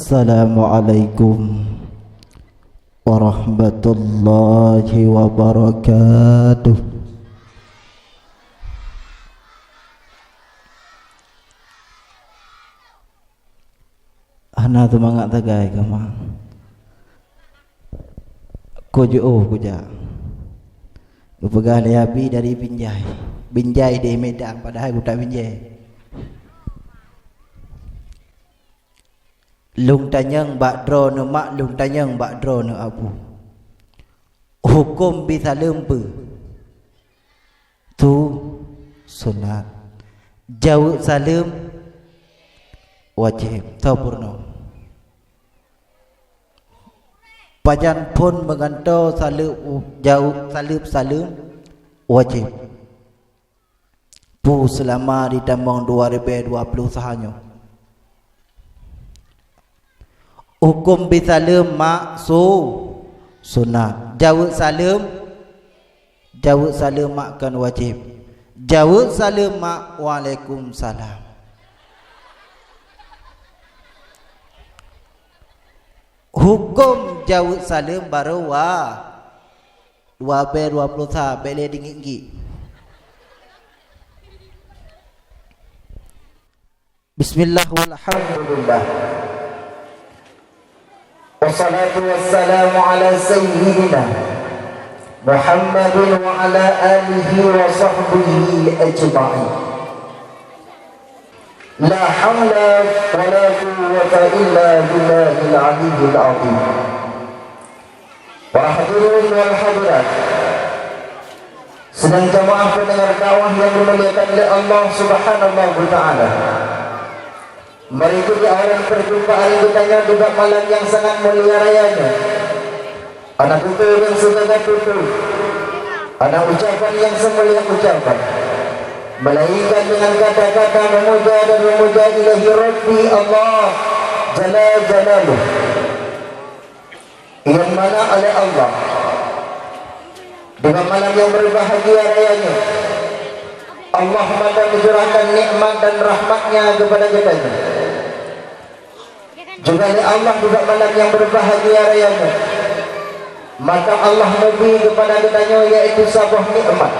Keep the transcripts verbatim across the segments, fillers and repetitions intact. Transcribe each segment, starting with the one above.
Assalamualaikum warahmatullahi wabarakatuh. Hana seumangat sagai keu ma. Ku jiôh kujak. Geupeugah lé Abi dari Binjai. Binjai di Medan, padahai ku tak Binjai. Lôn tanyong bak droeneuh mak, lôn tanyong bak droeneuh abu. Huköm bi saleuem peue? Tu sunat. Jaweueb saleuem wajéb. Soe peurunoe? Pajan phon meugantoe saleueb, jaweueb saleueb saleuem wajéb. Peue seulama di tamong dua ribèe dua ploh sa nyoe? Huköm bi saleuem mak su-, sunat. Jaweueb saleuem, jaweueb saleuem mak kon wajéb. Jaweueb saleuem mak, "Waalaikumsalam." Huköm jaweueb saleuem barô wa-, dua ribèe dua ploh sa, bèk lé dingiek-ngiek. Bismillah walhamdulillah. Wassalatu wassalamu ala sayyidina Muhammadin wa ala alihi wa sahbihi ajma'in. La haula wa la quwwata illa billahil aliyyil azim. Para hadirin wal hadirat, sidang jamaah pendengar dakwah yang dimuliakan oleh Allah Subhanahu wa Ta'ala. Mari kita awali perjumpaan kita nyoe di bak malam yang sangat mulia raya nyoe. Hana tutoe nyang sijagat tutoe, hana ucapan nyang simulia ucapan, melainkan dengan kata-kata memuja dan memuja ilahi Rabbi Allah Jalla Jalaluh. Nyang mana oleh Allah, dengan malam yang berbahagia raya nyoe, Allah mantong mencurahkan nikmat dan rahmat-Nya kepada kita nyoe. Juga oleh Allah juga malam yang berbahagia raya nyoe, maka Allah neubri kepada geutanyoe yaitu saboh nikmat,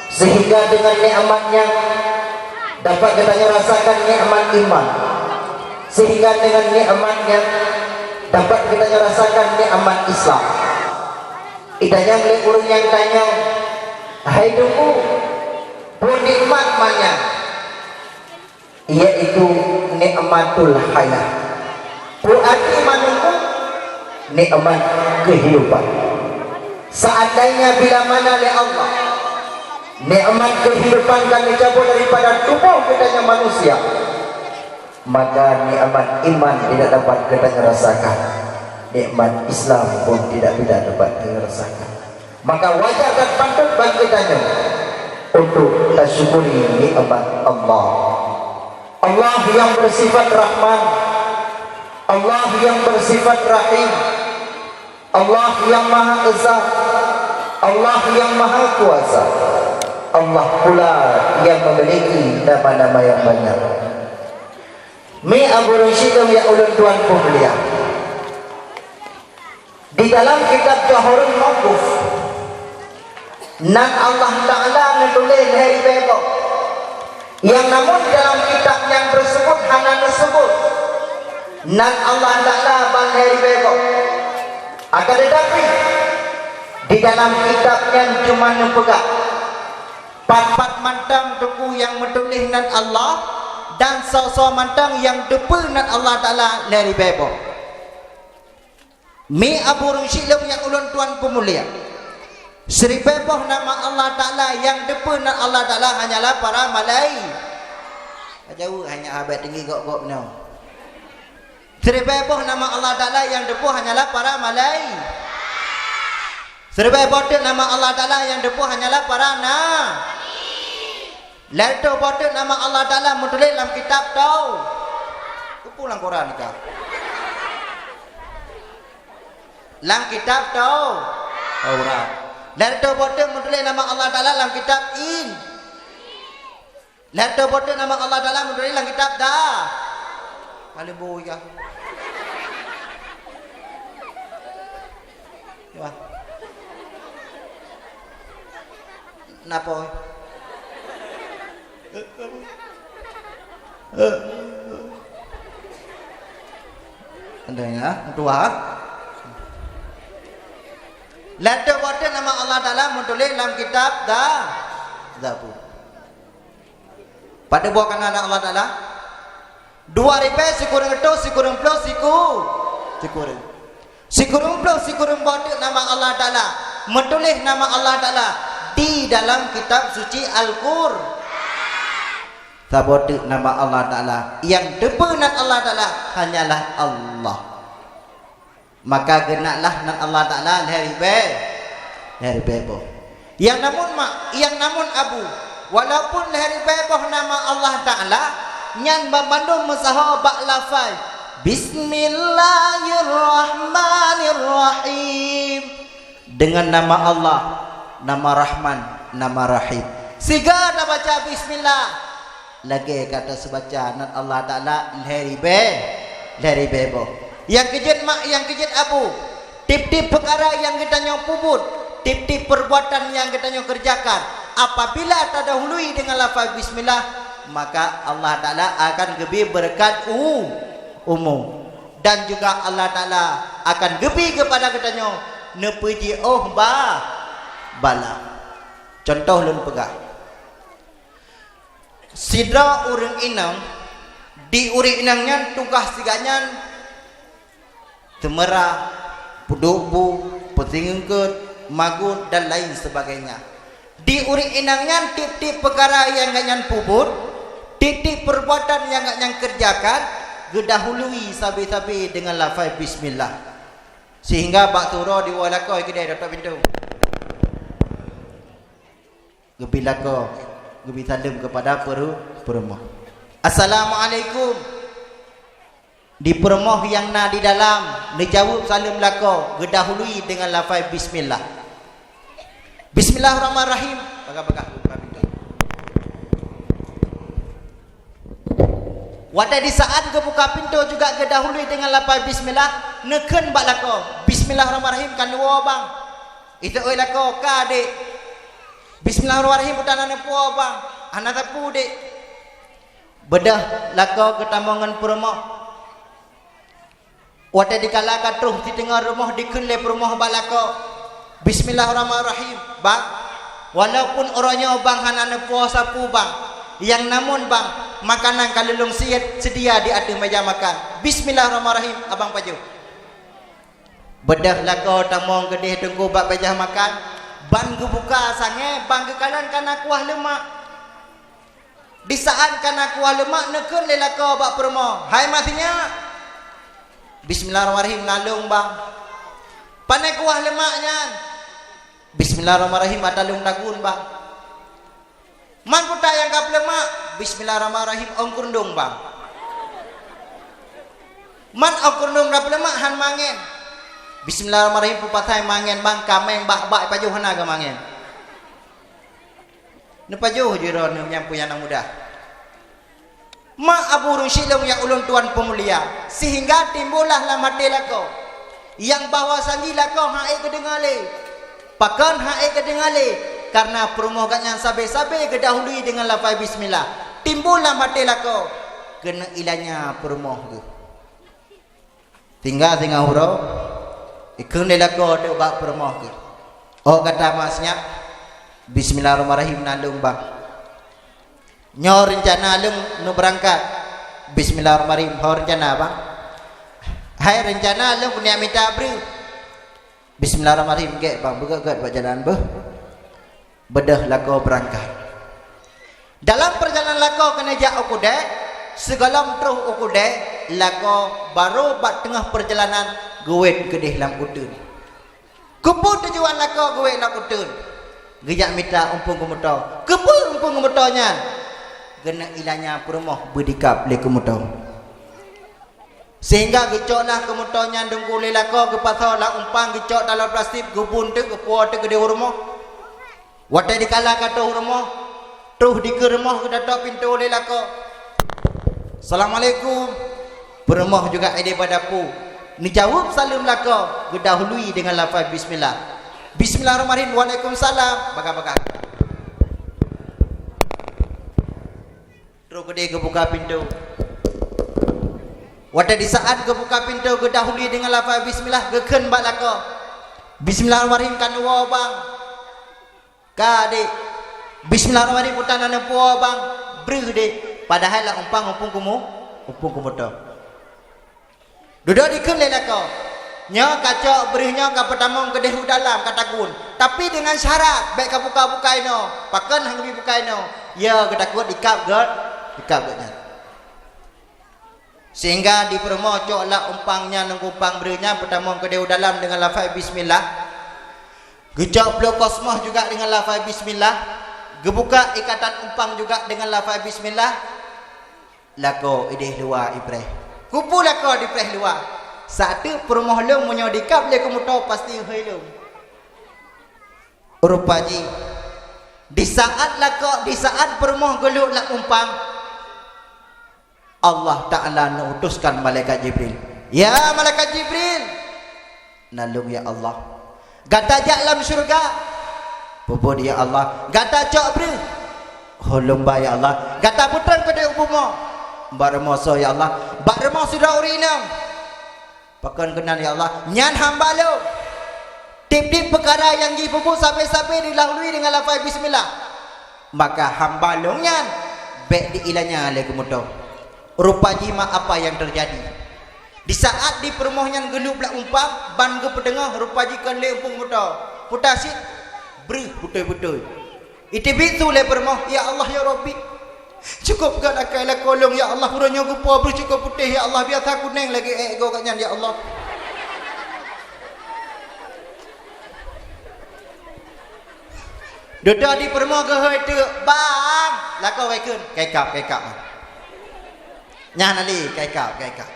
sehingga dengan nikmat nyan dapat geutanyoe rasakan nikmat iman, sehingga dengan nikmat nyan dapat geutanyoe rasakan nikmat Islam. Itanyong lé ureuëng nyang tanyong, "Hai Teungku, peue nikmat manyak?" Yaitu nikmatul hayah. Peue arti manunggu? Nikmat kehidupan. Seandainya bila mana lé Allah nikmat kehidupan ka neucabut daripada tuboh geutanyoe manusia, maka nikmat iman tidak dapat geutanyoe rasakan, nikmat Islam pun tidak, tidak dapat geutanyoe rasakan. Maka wajar dan patut bagi geutanyoe untuk tasyukuri nikmat Allah. Allah yang bersifat Rahman, Allah yang bersifat Rahim, Allah yang Maha Esa, Allah yang Maha Kuasa, Allah pula yang memiliki nama-nama yang banyak. Mi abu rusyidum ya ulun tuan peumulia. Di dalam kitab Jauharul Mauquf, nan Allah Ta'ala neutuléh lhèe ribèe boh, nyang namun di dalam kitab nyan teusebut hana neusebut nan Allah Ta'ala ban lhèe ribèe boh. Akan tetapi, di dalam kitab nyan cuma neupeugah pat-pat mantong teungku nyang meutuléh nan Allah, dan soe-soe mantong nyang teupeue nan Allah Ta'ala lhèe ribèe boh. Mi abu rusyidum nyang ulôn tuan peumulia. Siribèe boh nama Allah Ta'ala nyang teupeue nan Allah Ta'ala hanyalah para malai-, jaweueb hanya abéh tinggi gok-gok nyoe. Siribèe boh nama Allah Ta'ala nyang teupeue hanyalah para malai-, siribèe boh teuk nama Allah Ta'ala nyang teupeue hanyalah para na-, Lhèe reutôh boh teuk nama Allah Ta'ala meutuléh lam kitab Tau-, keupeue lam Quran ka? Lam kitab Tau-, Taurat. Lhèe reutôh boh teuk meutuléh nama Allah Ta'ala lam kitab In-, lhèe reutôh boh teuk nama Allah Ta'ala meutuléh lam kitab Da-, paléng boh ya. Wah. Napa? Ada ya, dua. Lam teuk boh teuk nama Allah Taala meutuléh lam kitab Za-, Zabur. Padub boh ka na Allah Taala? Dua ribèe sikureueng reutôh sikureueng plôh siku-, sikureueng. Sikureueng plôh sikureueng boh teuk nama Allah Taala. Meutuléh nama Allah Taala di dalam kitab suci Al-Qur-, saboh teuk nama Allah Taala. Nyang teupeue nan Allah Taala hanyalah Allah. Maka geunaklah nan Allah Taala lhèe ribèe, lhèe ribèe boh. Nyang namun mak, nyang namun abu, walaupun lhèe ribèe boh nama Allah Taala, nyan banmandum meusaho bak lafai Bismillahirrahmanirrahim. Deungon nama Allah, nama Rahman, nama Rahim. Siga tabaca bismillah, lagèe ka taseubaca nan Allah Taala lhèe ribèe, lhèe ribèe boh. Nyang keujeuet mak, nyang keujeuet abu, tiep-tiep peukara nyang geutanyoe peubuet, tiep-tiep peurbuatan nyang geutanyoe keureujakan, apabila tadahului deungon lafai bismillah, maka Allah Taala akan geubri beureukat u-, umu. Dan juga Allah Taala akan geubri keupada geutanyoe neupeujiôh ba-, bala. Cuntoh lôn peugah. Sidroe ureueng inong, di ureueng inong nyan tugaih si gobnyan teumeura, peuduek bu, peusingeungkeut, magun, dan lain sebagainya. Di ureueng inong nyan tiep-tiep peukara nyang gobnyan peubuet, tiep-tiep peurbuatan nyang gobnyan keureujakan, geudahului sabe-sabe deungon lafai bismillah. Sehingga bak uroe diwoe lakoe keudéh, teutok pintoe. Geubri lakoe, geubri saleuem keupada peuru-, peurumoh. "Assalamualaikum." Di peurumoh nyang na di dalam, neujaweueb saleuem lakoe, geudahului deungon lafai bismillah. "Bismillahirrahmanirrahim." Bagah-bagah buka pintoe. Watèe di saat geubuka pintoe juga geudahului deungon lafai bismillah, neukheun bak lakoe, "Bismillahirrahmanirrahim," ka neuwoe bang. Iteuk, "Oi lakoe, ka dek." "Bismillahirrahmanirrahim," buta na neupuwoe bang. "Hana sapeue dek." Beudôh lakoe geutamong ngon peurumoh. Watèe dikala ka troh siteungoh rumoh dikheun lé peurumoh bak lakoe, "Bismillahirrahmanirrahim, bang." Walaupun uroe nyoe bang hana neupuwoe sapeue bang, nyang namun bang, makanan ka lôn seudia di ateueh meuja makan. "Bismillahirrahmanirrahim, abang pajoh." Beudôh lakoe tamong keudéh teungku bak meuja makan, ban geubuka sangè, bang geukalon ka na kuah leumak. Di saat ka na kuah leumak, neukheun lé lakoe bak peurumoh, "Hai mak sinyak." "Bismillahirrahmanirrahim, na lôn bang." "Pané kuah leumak nyan?" "Bismillahirrahmanirrahim, ata lôn tagun bang." "Man peue ta nyang ka peuleumak?" "Bismillahirrahmanirrahim, ôn keureueng bang." "Man ôn keureueng ka peuleumak, han mangen?" "Bismillahirrahmanirrahim, peue pasai mangen bang, kaméng bak-bak pajoh hana geumangen." Neupajoh jih droeneuh nyang peue nyang na mudah. Mak abu ureueng syedara nyang ulôn tuan peumulia, sehingga timbullah lam até lakoe nyang bahwa sanji lakoe han ék geudeungoe lé. Pakon han ék geudeungoe lé? Kareuna peurumoh gobnyan sabe-sabe geudahului deungon lafai bismillah. Timbul lam até lakoe, keuneuk ilanya peurumoh geuh. Tinggai singoh uroe, ikheun lé lakoe teuk bak peurumoh geuh. "Oh," gata, "mak sinyak, bismillahirrahmanirrahim, na lôn bang. Nyoe reuncana lôn neubeurangkat. Bismillahirrahmanirrahim, ho reuncana bang?" "Hai, reuncana lôn keuneuk mita breueh." "Bismillahirrahmanirrahim, gèt bang, beugèt-gèt bak jalan beuh." Beudôh lakoe beurangkat. Dalam peurjalanan lakoe keuneuk jak u keudè, sigohlom troh u keudè, lakoe barô bak teungoh peurjalanan geuwét keudéh lam uteuen. Keupeue tujuan lakoe geuwét lam uteuen? Geujak mita umpung keumeuto. Keupeue umpung keumeuto nyan? Keuneuk ilanya peurumoh beudikab lé keumeuto. Sehingga geucok na keumeuto nyan deungku lé lakoe, geupasoe lam umpang, geucok dalam plastik, geubun teuk, geupuwoe teuk keudéh u rumoh. Watèe dikala ka troh u rumoh, troh dikeue rumoh, geutok pintoe lé lakoe. "Assalamualaikum." Peurumoh juga édéh bak dapu. Neujaweueb saleuem lakoe, geudahului deungon lafai bismillah. Bismillahirrahmanirrahim, waalaikumsalam, bagah-bagah. Trok keudeh geubuka pintoe. Watée disaát geubuka pintoe, geudahului deungon lafai bismillah, geukheun bak lakoe, "Bismillahirrahmanirrahim, keunoe bang." "Ka, Dek." "Bismillahirrahmanirrahim, utan na neupuwoe bang." "Breuh, Dek." Padahai lam umpang muphom keumu-, muphom keumeutoe. Dudoe dikheun lé lakoe, "Nyoe kacok breuh nyoe kapeutamong keudeh u dalam, katagun. Tapi deungon syarat, bék kabuka-buka inoe." "Pakon han geubi buka inoe?" "Ya, geutakot dikab gét, dikab gét nyan." Sehingga dipeurumoh cok lam umpang nyan, ngon umpang breuh nyan peutamong keudeh u dalam deungon lafai bismillah. Geucok ploh kosmoh juga deungon lafai bismillah. Geubuka ikatan umpang juga deungon lafai bismillah. Lakoe ideh luwa ipreh. Kupu lakoe dipreh luwa. Sateuk peurumoh lôn meunyoe dikab lé keumeutoe pasti hôi lôn. Rupa jih, disaát lakoe, disaát peurumoh geulok lam umpang, Allah Ta'ala neuutuskan malaikat Jibril. "Ya malaikat Jibril!" "Na lôn, ya Allah." "Gata jak lam syeuruga." "Peue buet, ya Allah?" "Gata cok breuh." "Ho lôn ba, ya Allah." "Gata peutrön keudeh u bumoe." "Bak rumoh soe, ya Allah?" "Bak rumoh sidroe ureuëng inong." "Pakon keunan, ya Allah?" "Nyan hamba lôn. Tieb-tieb peukara nyang jipeubuet sabe-sabe didahului deungon lafai bismillah. Maka hamba lôn nyan bék diilanya lé keumeutoe." Rupa jih mak apa nyang teujadi. Disaát dipeurumoh nyan geulok lam umpang, ban geupeuteungoh rupa jih kon lé umpang keumeutoe. Puta cit, breuh beutôi-beutôi. Iteubiet su lé peurumoh, "Ya Allah, ya Rabbi, cukôp gét akai lakoe lôn, ya Allah. Uroe nyoe geupuwoe breuh cukôp putéh, ya Allah. Biasa kuneng lagée ék goe gét nyan, ya Allah." Dudoe dipeurumoh geuhôi teuk, "Bang!" Lakoe wai kheun, "Ka ikab, ka ikab." Nyan na lé, "Ka ikab, ka ikab."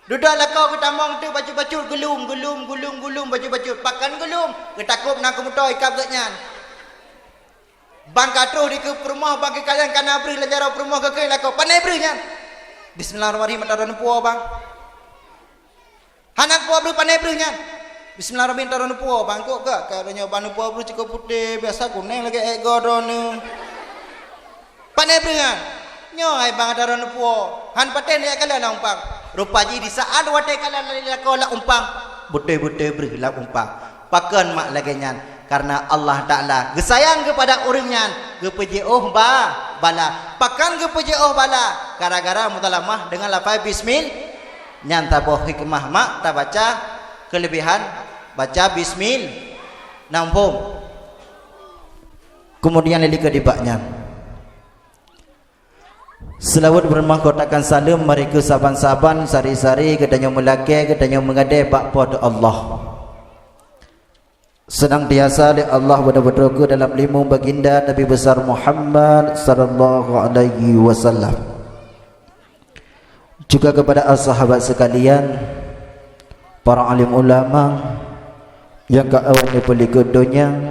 Dudoe lakoe geutamong teuk bacut-bacut, geulum, geulum, geulum, geulum bacut-bacut. Pakon geulum? Geutakot na keumeutoe ikab gét nyan. Ban ka troh dikeue peurumoh, ban geukalon ka na breuh lam jaroe peurumoh, geukheun lakoe, "Pane breuh nyan?" "Bismillahirrahmanirrahim, atra neupuwoe, bang." "Hana kupuwoe breuh, pane breuh nyan?" "Bismillahirrahmanirrahim, atra neupuwoe, bang." "Kok gét, ka uroe nyoe ban neupuwoe breuh cukôp putéh, biasa kuneng lagée ék goe droeneuh." "Pane breuh nyan?" "Nyoe hai bang, atra neupuwoe." Han patéh neujak kalon lam umpang. Rupa jih disaát watée kalon lé lakoe lam umpang, beutôi-beutôi breuh lam umpang. Pakon mak lagée nyan? Kareuna Allah Ta'ala geusayang keupada ureuëng nyan, geupeujiôh ba-, bala. Pakon geupeujiôh bala? Gara-gara meusalamah deungon lafai bismil-, nyan saboh hikmah mak tabaca keuleubehan baca bismil-, na muphom. Keumudian lé likot nibak nyan, seulaweuet beureumoh kotakan saleuem mari keu saban-saban, sari-sari geutanyoe meulakée, geutanyoe meugadée bak Po teu Allah. Seunang tiasa lé Allah beudôh-beudôh keu dalam lindung Baginda Nabi Besar Muhammad sallallahu alaihi wasallam. Juga kepada sahabat sekalian, para alim ulama nyang ka awai neupeulikot donya,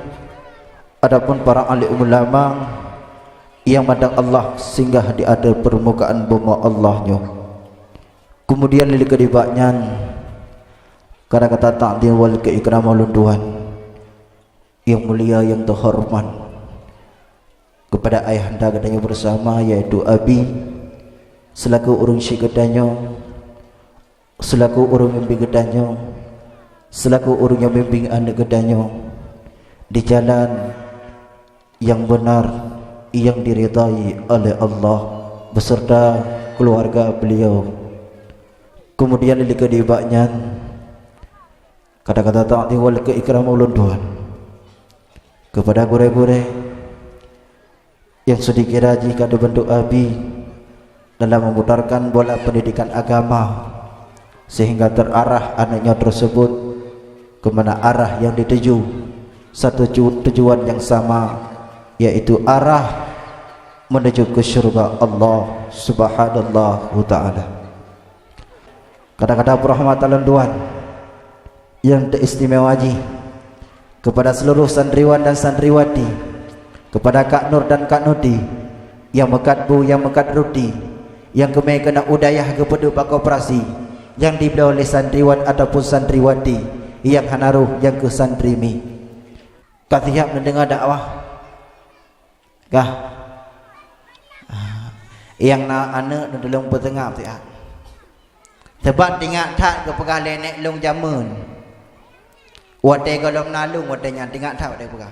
adapun para alim ulama nyang mantong Allah singgah di ateueh peurmukaan bumoe Allah nyoe. Keumudian lé likot nibak nyan, kata-kata takzim wal ikram ulôn tuan, nyang mulia, nyang teuhoreumat, keupada ayahanda geutanyoe beurasama, yaitu Abi, seulaku ureuëng syik geutanyoe, seulaku ureuëng bimbéng geutanyoe, seulaku ureuëng nyang bimbéng aneuëk geutanyoe di jalan nyang beunar, nyang diridai oleh Allah, beserta keuluwarga beuliau. Keumudian lé likot nibak nyan, kata-kata takzim wal ikram ulôn tuan keupada gurée-gurée nyang seudikira jih ka teubeuntuk Abi dalam meumutarkan bola peundidikan agama, seuhingga teuarah aneuëk nyoe teuseubut keu mana arah nyang dituju, satu ju-, tujuan nyang sama, yaitu arah meunuju keu syeuruga Allah Subhanahu wa Ta'ala. Kata-kata peurahmatan lôn tuan nyang teuistimewa jih keupada seuluruh santriwan dan santriwati, keupada Kak Nur dan Kak Nuti, nyang meukat bu, nyang meukat ruti, nyang keumè keunoe u dayah geupeuduek bak koperasi, nyang jibloe lé santriwan ataupun santriwati nyang hana rhoh nyang keu santri mi. Ka siap neudeungoe dakwah? Kah? Ah, nyang na aneuëk neutulông peuseungab siat. Sabab teuingat that geupeugah lé nèk lôn jameun. Watée gohlom na lôn watée nyan, teuingat that watée peugah.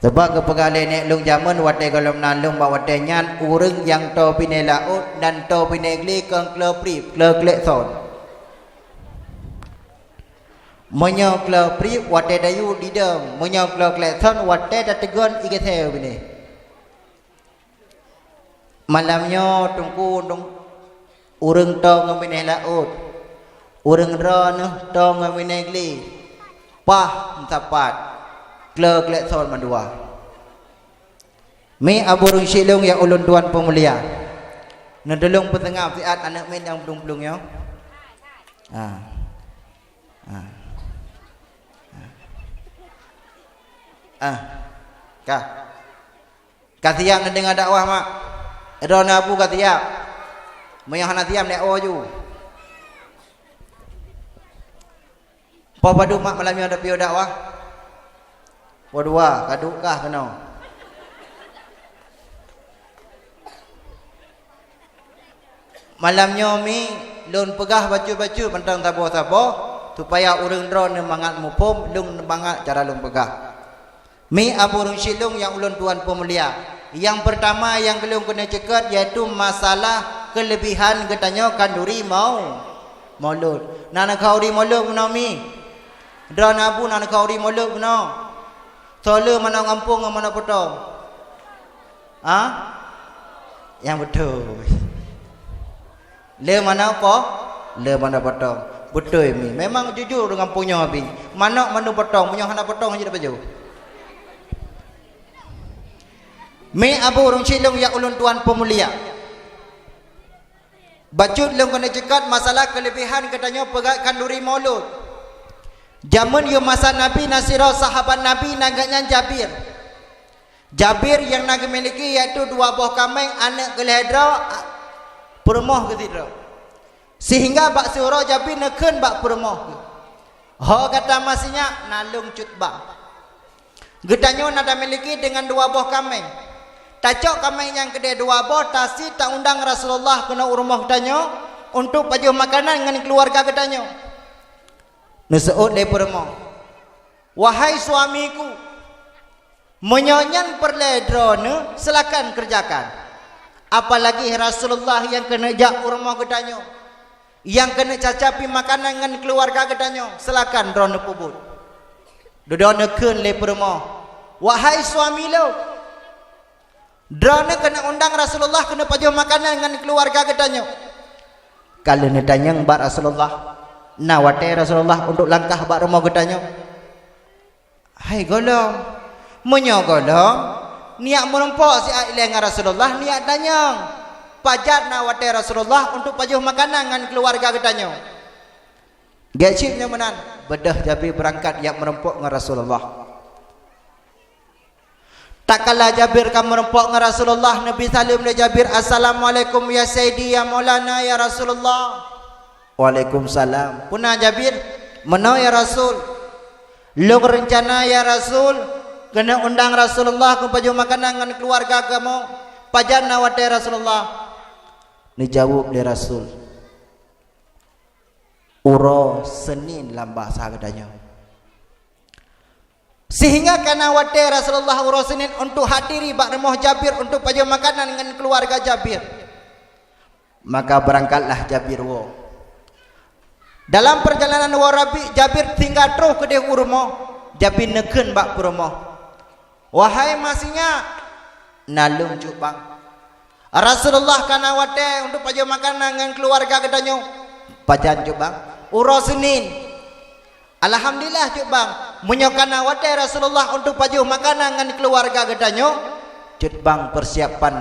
Sabab geupeugah lé nèk lôn jameun watée gohlom na lôn bak watée nyan, ureuëng nyang toe binéh laôt dan toe binéh glé kon klo prieb, klo klekson. Meunyoe klo prieb watée tayue didong, meunyoe klo klekson watée tateugon igeuseue binéh. Malam nyoe Teungku, ureuëng toe ngon binéh laôt, ureuëng droeneuh toe ngon binéh glé, paih meusapat, klo klekson mandua. Mi Abu Rusyid lôn nyang ulôn tuan peumulia, neutulông peuseungab siat aneuëk miet nyang plueng-plueng nyoe. Ah. Ah. Ah. Ah. Ka. Ka siap neudeungoe dakwah, mak? Droeneuh Abu ka siap? Meunyoe hana siap, nèk o ju. Poh padub mak malam nyoe tapiôh dakwah? Poh dua, ka duek kah keunoe? Malam nyoe mi lôn peugah bacut-bacut mantong saboh-saboh, supaya ureuëng droeneuh mangat muphom lôn mangat cara lôn peugah. Mi Abu Rusyid lôn nyang ulôn tuan peumulia, nyang peurtama nyang lôn keuneuk ceukat yaitu masalah keuleubihan geutanyoe khanduri mau-, maulud. Na neukhanduri maulud bunoe mi? Droeneuh Abu na neukhanduri maulud bunoe? Soe le manok gampông ngon manok potong? Ha? Nyang beutôi. Le manok po-, le manok potong. Beutôi mi. Memang jujur deungon punya bi. Manok mandum potong, meunyoe hana potong hana pajoh. Mi Abu Rusyid lôn nyang ulôn tuan peumulia. Bacut lôn keuneuk ceukat masalah keuleubihan geutanyoe peugah khanduri maulud. Jameun yôh masa Nabi na sidroe sahabat Nabi nan geuhnyan Jabir. Jabir nyang na geumiliki yaitu dua boh kaméng aneuëk geuh lhèe droe, peurumoh geuh sidroe. Sehingga bak siuroe Jabir neukheun bak peurumoh geuh, "Ho gata masinyak na lôn cut bang. Geutanyoe na tamiliki deungon dua boh kaméng. Tacok kaméng nyang keudeh dua boh, tasi taundang Rasulullah keunoe u rumoh geutanyoe untuk pajoh makanan ngon keuluwarga geutanyoe." Neuseuôt lé peurumoh, "Wahai suamiku, meunyoe nyan peureulée droeneuh, silakan kerjakan. Apalagi Rasulullah nyang keuneuk jak u rumoh geutanyoe, nyang keuneuk cacapi makanan ngon keuluwarga geutanyoe, silakan droeneuh peubuet." Dudoe neukheun lé peurumoh, "Wahai suami lôn, droeneuh keuneuk undang Rasulullah keuneuk pajoh makanan ngon keuluwarga geutanyoe." Ka lheueh neutanyong bak Rasulullah, "Na watée Rasulullah untuk langkah bak rumoh geutanyoe?" "Hai gohlom, meunyoe gohlom, neujak meurumpok siat ilée ngon Rasulullah, neujak tanyong, pajan na watée Rasulullah untuk pajoh makanan ngon keuluwarga geutanyoe." Gét cit nyoe meunan, beudôh Jabir beurangkat jak meurumpok ngon Rasulullah. Tatkala Jabir ka meurumpok ngon Rasulullah, neubi saleuem lé Jabir, "Assalamualaikum ya Sayyidi, ya Maulana, ya Rasulullah." "Waalaikumsalam. Peue na Jabir?" "Meunoe ya Rasul, lôn reuncana ya Rasul keuneuk undang Rasulullah keu pajoh makanan ngon keuluwarga kamoe. Pajan na watée Rasulullah?" Neujaweueb lé Rasul, "Uroe Senin lam basa geutanyoe." Sehingga ka na watée Rasulullah uroe Senin untuk hadiri bak rumoh Jabir untuk pajoh makanan ngon keuluwarga Jabir. Maka beurangkatlah Jabir woe. Dalam peurjalanan woe Rabi, Jabir tinggai troh keudeh u rumoh, Jabir neukheun bak peurumoh, "Wahai masinyak, na lôn cut bang. Rasulullah ka na watée untuk pajoh makanan ngon keuluwarga geutanyoe." "Pajan cut bang?" "Uroe Senin." "Alhamdulillah cut bang, meunyoe ka na watée Rasulullah untuk pajoh makanan ngon keuluwarga geutanyoe, cut bang peusiapan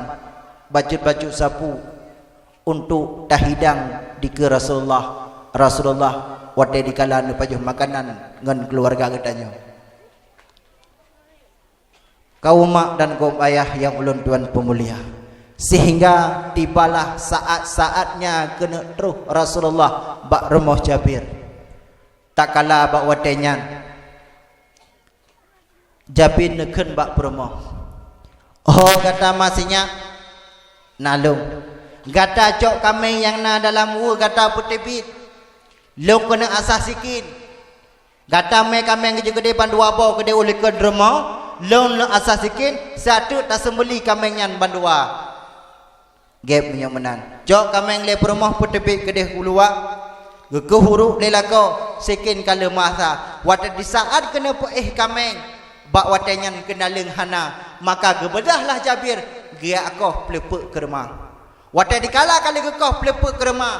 bacut-bacut sapeue untuk tahidang dikeue Rasulullah, Rasulullah watée dikala neupajoh makanan ngon keuluwarga geutanyoe." Kaum mak dan kaum ayah nyang ulôn tuan peumulia, Sehingga tibalah saat-saatnya keuneuk troh Rasulullah bak rumoh Jabir. Tatkala bak watée nyan, Jabir neukheun bak peurumoh, "Ho gata ma sinyak, na lôn. Gata cok kaméng nyang na dalam weue gata peuteubiet. Lôn keuneuk asah sikin. Gata mé kaméng jeuet keudeh bandua boh keudeh u likot rumoh, lôn lôn asah sikin, sateuk taseumbeli kaméng nyan bandua." Gét meunyoe meunan. Cok kaméng lé peurumoh peuteubiet keudeh u luwa, geukeuh uruek lé lakoe, sikin ka lheueh meuasah. Watée disaát keuneuk peuéh kaméng, bak watée nyan keunaleueng hana, maka geubeudahlah Jabir geujak koh peuleupeuek keureuma. Watée dikala ka lheueh geukoh peuleupeuek keureuma,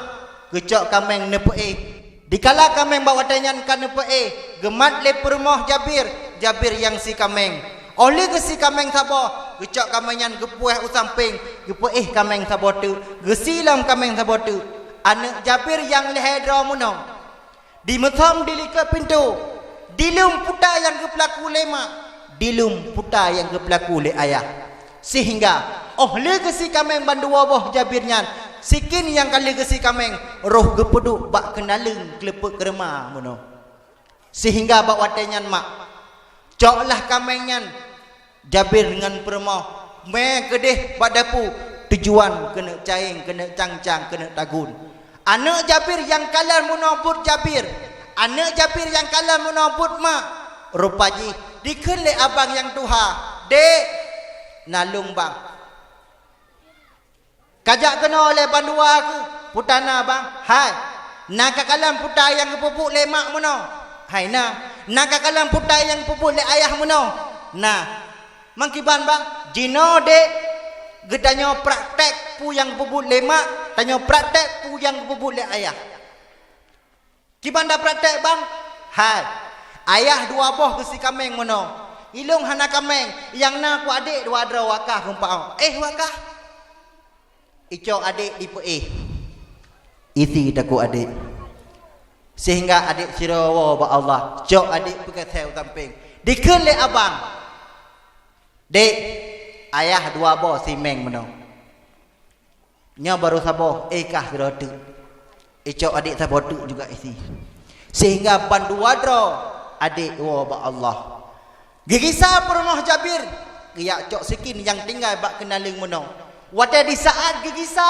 geucok kaméng neupeuéh. Dikala kaméng bak watée nyan ka neupeuéh, geumat lé peurumoh Jabir, Jabir nyang sie kaméng. Óh lheueh geusie kaméng saboh, geucok kaméng nyan geupuéh u sampéng, geupeuéh kaméng saboh teuk, geusie lom kaméng saboh teuk. Aneuëk Jabir nyang lhée droe meunoe, dimeusöm di likot pintoe, dileuem puta nyang geupeulaku lé mak, dileuem puta nyang geupeulaku lé ayah. Sehingga óh lheueh geusie kaméng bandua boh Jabir nyan, sikin nyang ka lheueh geusie kaméng, roh geupeuduek bak keunaleueng keuleupeuek keureuma meunoe. Sehingga bak watée nyan mak, coklah kaméng nyan Jabir ngon peurumoh mé keudeh bak dapu, tujuan keuneuk caéng, keuneuk cang-cang, keuneuk tagun. Aneuëk Jabir nyang kalon meunoe buet Jabir, aneuëk Jabir nyang kalon meunoe buet mak, rupa jih dikheun lé abang nyang tuha, "Dek, na lôn bang." Ka jak keunoe lé bandua keuh, puta na bang? Hai, na kakalon puta nyang geupeubuet lé mak meunoe? Hai na. Na kakalon puta nyang geupeubuet lé ayah meunoe? Na. Mangkiban bang, jinoe dek, geutanyoe praktek peue nyang geupeubuet lé mak, tanyoe praktek peue nyang geupeubuet lé ayah. Kiban da praktek bang? Hai. Ayah dua boh geusie kaméng meunoe. Ilôn hana kaméng, nyang na ku adek dua droe wakah keumpang. Eh wakah. Icok adek dipeuéh. Isi takue adek. Sehingga adek sidroe woe bak Allah. Cok adek peukeusée u sampéng. Dikheun lé abang. Dek, ayah dua boh siméng meunoe. Nyoe barô saboh, eh kah sidroe teuk. Icok adek saboh teuk juga isi. Sehingga bandua droe adek woe bak Allah. Geugisa peurumoh Jabir, geujak cok sikin nyang tinggai bak keunaleueng meunoe. Watée disaát geugisa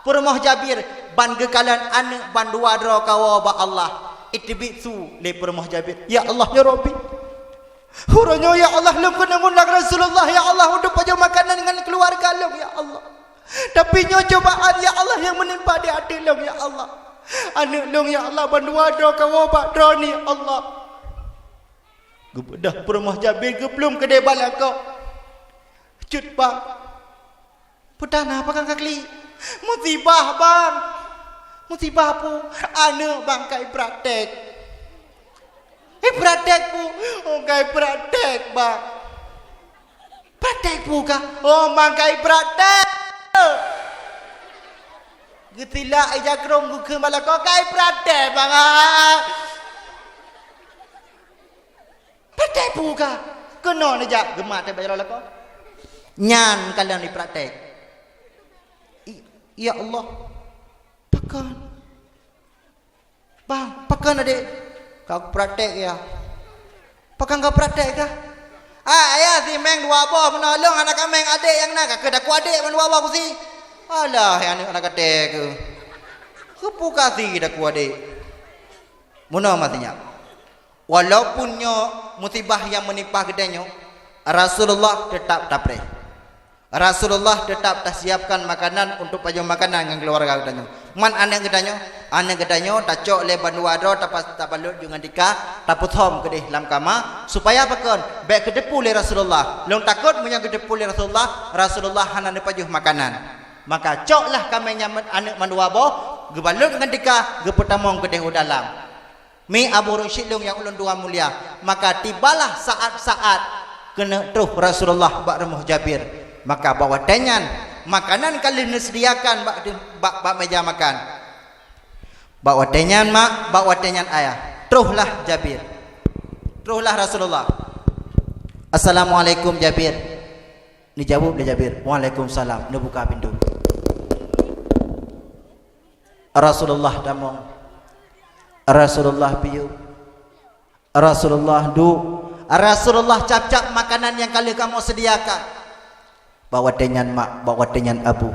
peurumoh Jabir, ban geukalon aneuëk bandua droe ka woe bak Allah. Iteubiet su lé peurumoh Jabir, "Ya Allah, ya Rabbi. Uroe nyoe, ya Allah, lôn keuneuk undang Rasulullah, ya Allah, untuk pajoh makanan ngon keuluwarga lôn, ya Allah. Tapi nyoe cobaan, ya Allah, nyang meunimpa di ateueh lôn, ya Allah. Aneuëk lôn, ya Allah, bandua droe ka woe bak droeneuh, ya Allah." Geubeudoh peurumoh Jabir geuplueng keudeh bak lakoe. Cut bang. Peue na pakon ka klik? Musibah bang. Musibah peue? Aneuëk bang ka ipraktek. Ipraktek peue? Oh, ka ipraktek bang. Praktek peue kah? Oh, bang ka ipraktek. Geutilak ija krong geukheun bak lakoe, ka ipraktek bang. Ah. Praktek peue kah? Keunoe neujak geumat teuh bak jaroe lakoe. Nyan kalon ipraktek. I-, ya Allah. Pakon? Bang, pakon adek? Ka kupraktek ya. Pakon ka praktek kah? Ah, ayah siméng dua boh meunoe, lôn hana kaméng adek nyang na, ka keuh takue adek mandua boh kusi. Alah, hai aneuëk hana katé keuh. Keupeue kasi takue adek? Meunoe maksudnya. Walaupun nyoe musibah nyang meunimpa geutanyoe, Rasulullah teutap tapreh. Rasulullah teutap tasiapkan makanan untuk pajoh makanan ngon keuluwarga geutanyoe. Man aneuëk geutanyoe, aneuëk geutanyoe tacok lé bandua droe, tapa-, tabalot ju ngon tika, tapeusöm keudeh lam kama, supaya pakon? Bék geuteupeue lé Rasulullah. Lôn takot meunyoe geuteupeue lé Rasulullah, Rasulullah hana neupajoh makanan. Maka coklah kaméng nyan aneuëk mandua boh, geubalot ngon tika, geupeutamong keudeh u dalam. Mi Abu Rasyid lôn nyang ulôn tuan mulia, maka tibalah saát-saát keuneuk troh Rasulullah bak rumoh Jabir. Maka bak watée nyan, makanan ka lheueh neuseudiakan bak, bak, bak méja makan. Bak watée nyan mak, bak watée nyan ayah, trohlah Jabir. Trohlah Rasulullah. "Assalamualaikum Jabir." Neujaweueb lé Jabir, "Waalaikumsalam." Neubuka pintoe. Rasulullah tamong. Rasulullah piôh. Rasulullah duek. Rasulullah cap-cap makanan nyang ka lheueh kamoe sediakan. Bak watée nyan mak, bak watée nyan abu.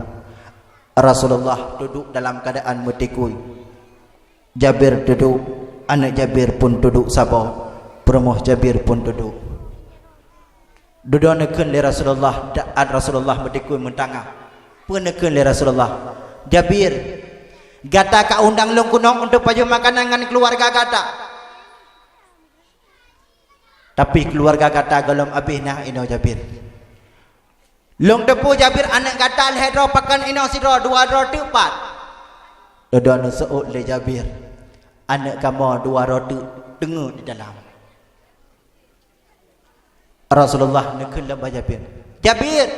Rasulullah duduek dalam keuadaan meutikui. Jabir duduek, aneuëk Jabir pun duduek saboh, peurumoh Jabir pun duduek. Dudoe neukheun lé Rasulullah, daat Rasulullah meutikui meutanggah. Peue neukheun lé Rasulullah? "Jabir, gata ka undang lôn keunoe untuk pajoh makanan ngon keuluwarga gata. Tapi keuluwarga gata gohlom abéh na inoe Jabir. Lôn teupeu Jabir aneuëk gata lhée droe pakon inoe sidroe, dua droe teuk pat." Dudoe neuseuôt lé Jabir, "Aneuëk kamoe dua droe teuk teungeut di dalam." Rasulullah neukheun lom bak Jabir, "Jabir,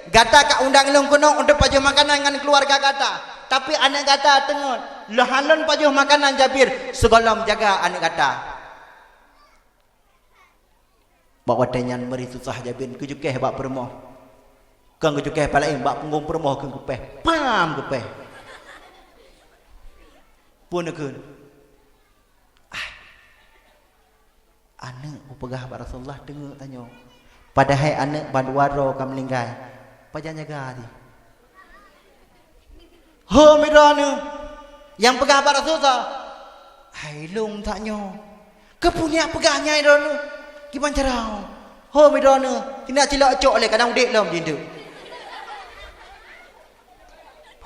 gata ka undang lôn keunoe untuk pajoh makanan ngon keuluwarga gata, tapi aneuëk gata teungeut. Lôn hana lôn pajoh makanan Jabir, sigohlom jaga aneuëk gata." Bak watée nyan meuri susah Jabir, geucukéh bak peurumoh. Kon geucukéh palaén, bak punggong peurumoh keu geupéh. Pam geupéh. Peue neukheun? Ah. Aneuëk peugah bak Rasulullah teungeut tanyoe. Padahai aneuëk bandua droe ka meuninggai. Pajan jaga jih? Ho, mi droeneueh nyang peugah bak Rasulullah, "Hai lôn tanyoe. Keupeue nyak peugah nyan droeneueh? Kiban cara?" Ho, mi droeneueh, tindak cilok cok lé kadang udeb lom jih tu.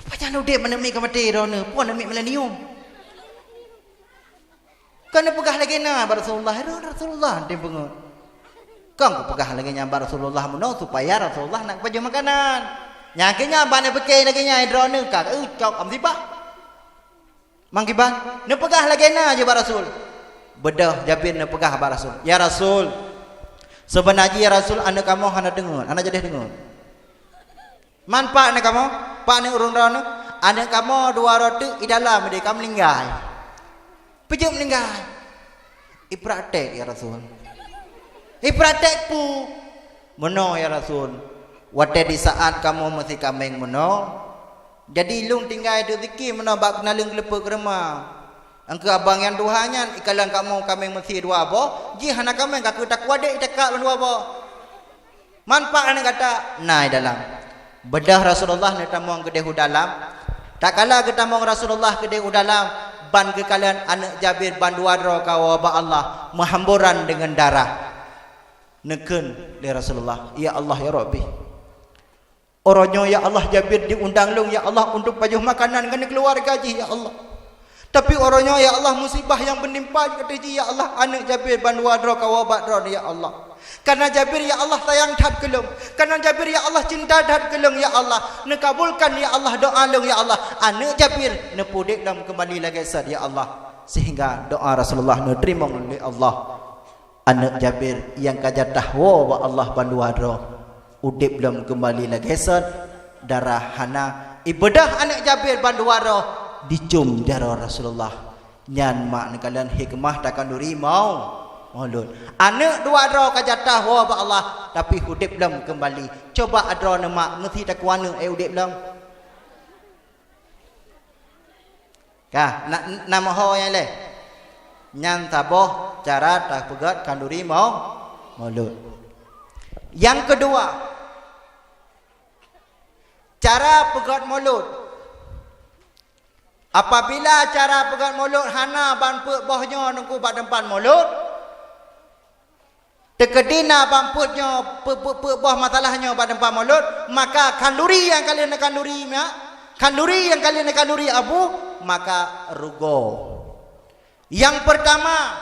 Pajan udeb aneuk miet ka maté droeneueh, peue aneuk miet milenium. Kon neupeugah lagée na bak Rasulullah, "Hai Rasulullah, tem peungeut." Kon geupeugah lagée nyan bak Rasulullah meunoe supaya Rasulullah nak pajoh makanan. Nyang keu nyan ban neupiké lagée nyan, "Hai droeneueh ka, eu, cok am sibah." Mangkiban neupeugah lagée na jih bak Rasul. Beudôh Jabir neupeugah bak Rasul, "Ya Rasul, seubeuna jih ya Rasul aneuëk kamoe hana deungon, hana jadeh deungon." "Man pat aneuëk kamoe? Pat aneuëk ureuëng droeneueh?" "Aneuëk kamoe dua droe teuk i dalam deh ka meuninggai." "Peue jeuet meuninggai?" "Ipraktek, ya Rasul." "Ipraktek peue?" "Meunoe, ya Rasul. Watée di saát kamoe meusi kaméng meunoe, jadi lôn tinggai deuh zikir meunoe bak keunaleueng keuleupeu keureuma. Angkeu abang nyang tuha nyan ikalon kamoe kaméng meusi dua boh, jih hana kaméng ka keu takuadek itakak lôn dua boh." "Man pat aneuëk gata?" "Na i dalam." Beudôh Rasulullah neutamong keudeh u dalam. Tatkala geutamong Rasulullah keudeh u dalam, ban geukalon aneuëk Jabir bandua droe kawoe bak Allah meuhamburan deungon darah. Neukheun lé Rasulullah, "Ya Allah, ya Rabbi, uroe nyoe ya Allah Jabir diundang lôn ya Allah untuk pajoh makanan ngon keuluwarga jih ya Allah. Tapi uroe nyoe ya Allah musibah nyang meunimpa ateueh jih ya Allah, aneuëk Jabir bandua droe kawoe bak droeneueh ya Allah. Kareuna Jabir ya Allah sayang that keu lôn. Kareuna Jabir ya Allah cinta that keu lôn ya Allah. Neukabulkan ya Allah doa lôn ya Allah. Aneuëk Jabir neupeudeb lom keumbali lagée sot ya Allah." Sehingga doa Rasulullah neuteurimong lé Allah. Aneuëk Jabir nyang ka jatah woe bak Allah bandua droe, udeb lom keumbali lagée sot, darah hana. Ibeudôh aneuëk Jabir bandua droe dicum jaroe Rasulullah. Nyan mak neukalon hikmah takanduri mau-, maulud. Aneuëk dua droe ka jatah woe bak Allah, tapi udeb lom keumbali. Coba droeneueh mak, meusi takue aneuëk, eh, udeb lom? Ka, na, na meuho nyang lé. Nyan saboh cara tapeugét kanduri mau-, maulud. Nyang keudua, cara peugét maulud. Apabila cara peugét maulud hana ban peuet boh nyoe teungku bak teumpat maulud, teukeudi na ban peuet nyoe, peuet, peuet, peuet boh masalah nyoe bak teumpat maulud, maka kanduri nyang ka lheueh neukanduri miak, kanduri nyang ka lheueh neukanduri abu, maka rugoe. Nyang peurtama,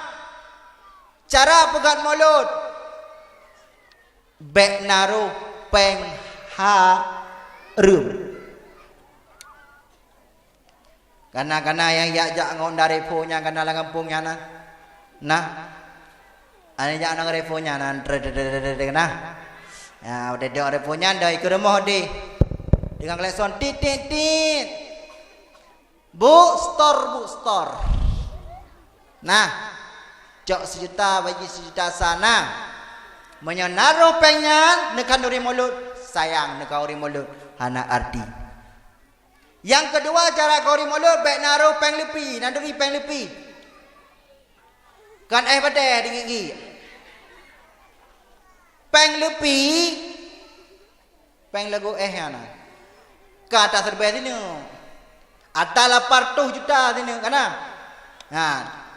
cara peugét maulud, bék naroh péng hareuem. Kana-kana nyang jak-jak ngon Honda Revo nyan kana lam gampông nyan na. Nah. Ane jak ngon Revo nyan na. Nah. Ya, udah dok Revo nyan dah ikut rumoh deh. Dengan klakson tit tit tit. Bu, setor, bu, setor. Nah, cok sijuta bagi sijuta sa na. Meunyoe naroh péng nyan neukanduri maulud, sayang neukauri mulod hana arti. Nyang keudua, cara kauri mulod bèk na rôh péng leupi, na duri péng leupi. Kan éh badèh di gigi. Péng leupi, péng lagu éh nyan na. Ka ata siribèe sineuk. Ata lapan reutôh juta sineuk ka na. Ha,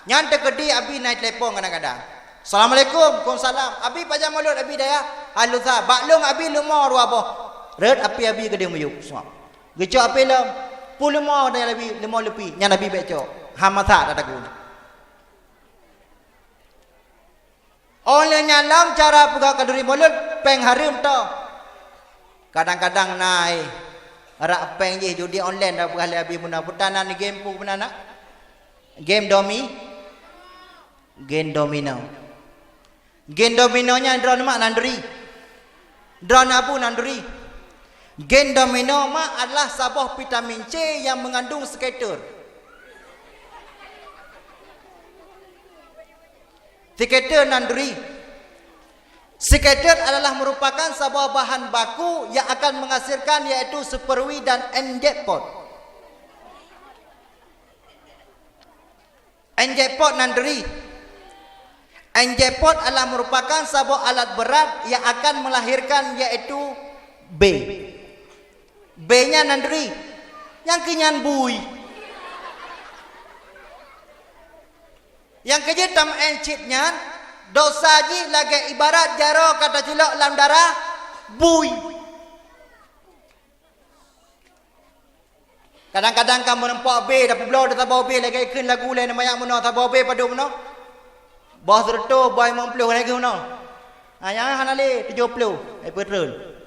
nyan teukeudi Abi na telepon kadang-kadang. "Assalamualaikum." "Waalaikumsalam." "Abi pajan mulod Abi dayah?" "Alhamdulillah." "Bak lôn Abi leumo dua boh." Rhot api Abi keudéh miyueb. Geucok api lom. "Peue leumo dayah Abi?" "Leumo leupi." "Nyan Abi bèk cok. Han masak ata tagun." Óh lheueh nyan lom cara peugah khanuri mulod péng hareuem toh. Kadang-kadang na, eh, rak péng jih judi online dah peugah lé Abi meunoe, peue tan nan game peue meunan na? Game domi-, game domino. Game domino nyan droeneuh mak nan duri. Droeneuh abu nan duri. Game domino mak adalah saboh vitamin C yang mengandung skater. Skater nan duri. Skater adalah merupakan saboh bahan baku yang akan menghasilkan, yaitu Super Wii dan N-Jackpot. N-Jackpot nan duri. N-Jackpot adalah merupakan saboh alat berat yang akan melahirkan, yaitu B. B nyan nan duri. Nyang keu nyan bui. Nyang keujeuet tam-, eh, cit nyan, dosa jih lagèe ibarat jaroe ka tacilok lam darah bui. Kadang-kadang ka meurumpok B, tapeubloe di saboh B lagèe kheun lagu lé neuh manyak meunoe, saboh B padum meunoe. Boh seureutôh, boh limong ploh lagèe meunoe. Ha, nyang hana lé tujoh ploh, eh, peutreun.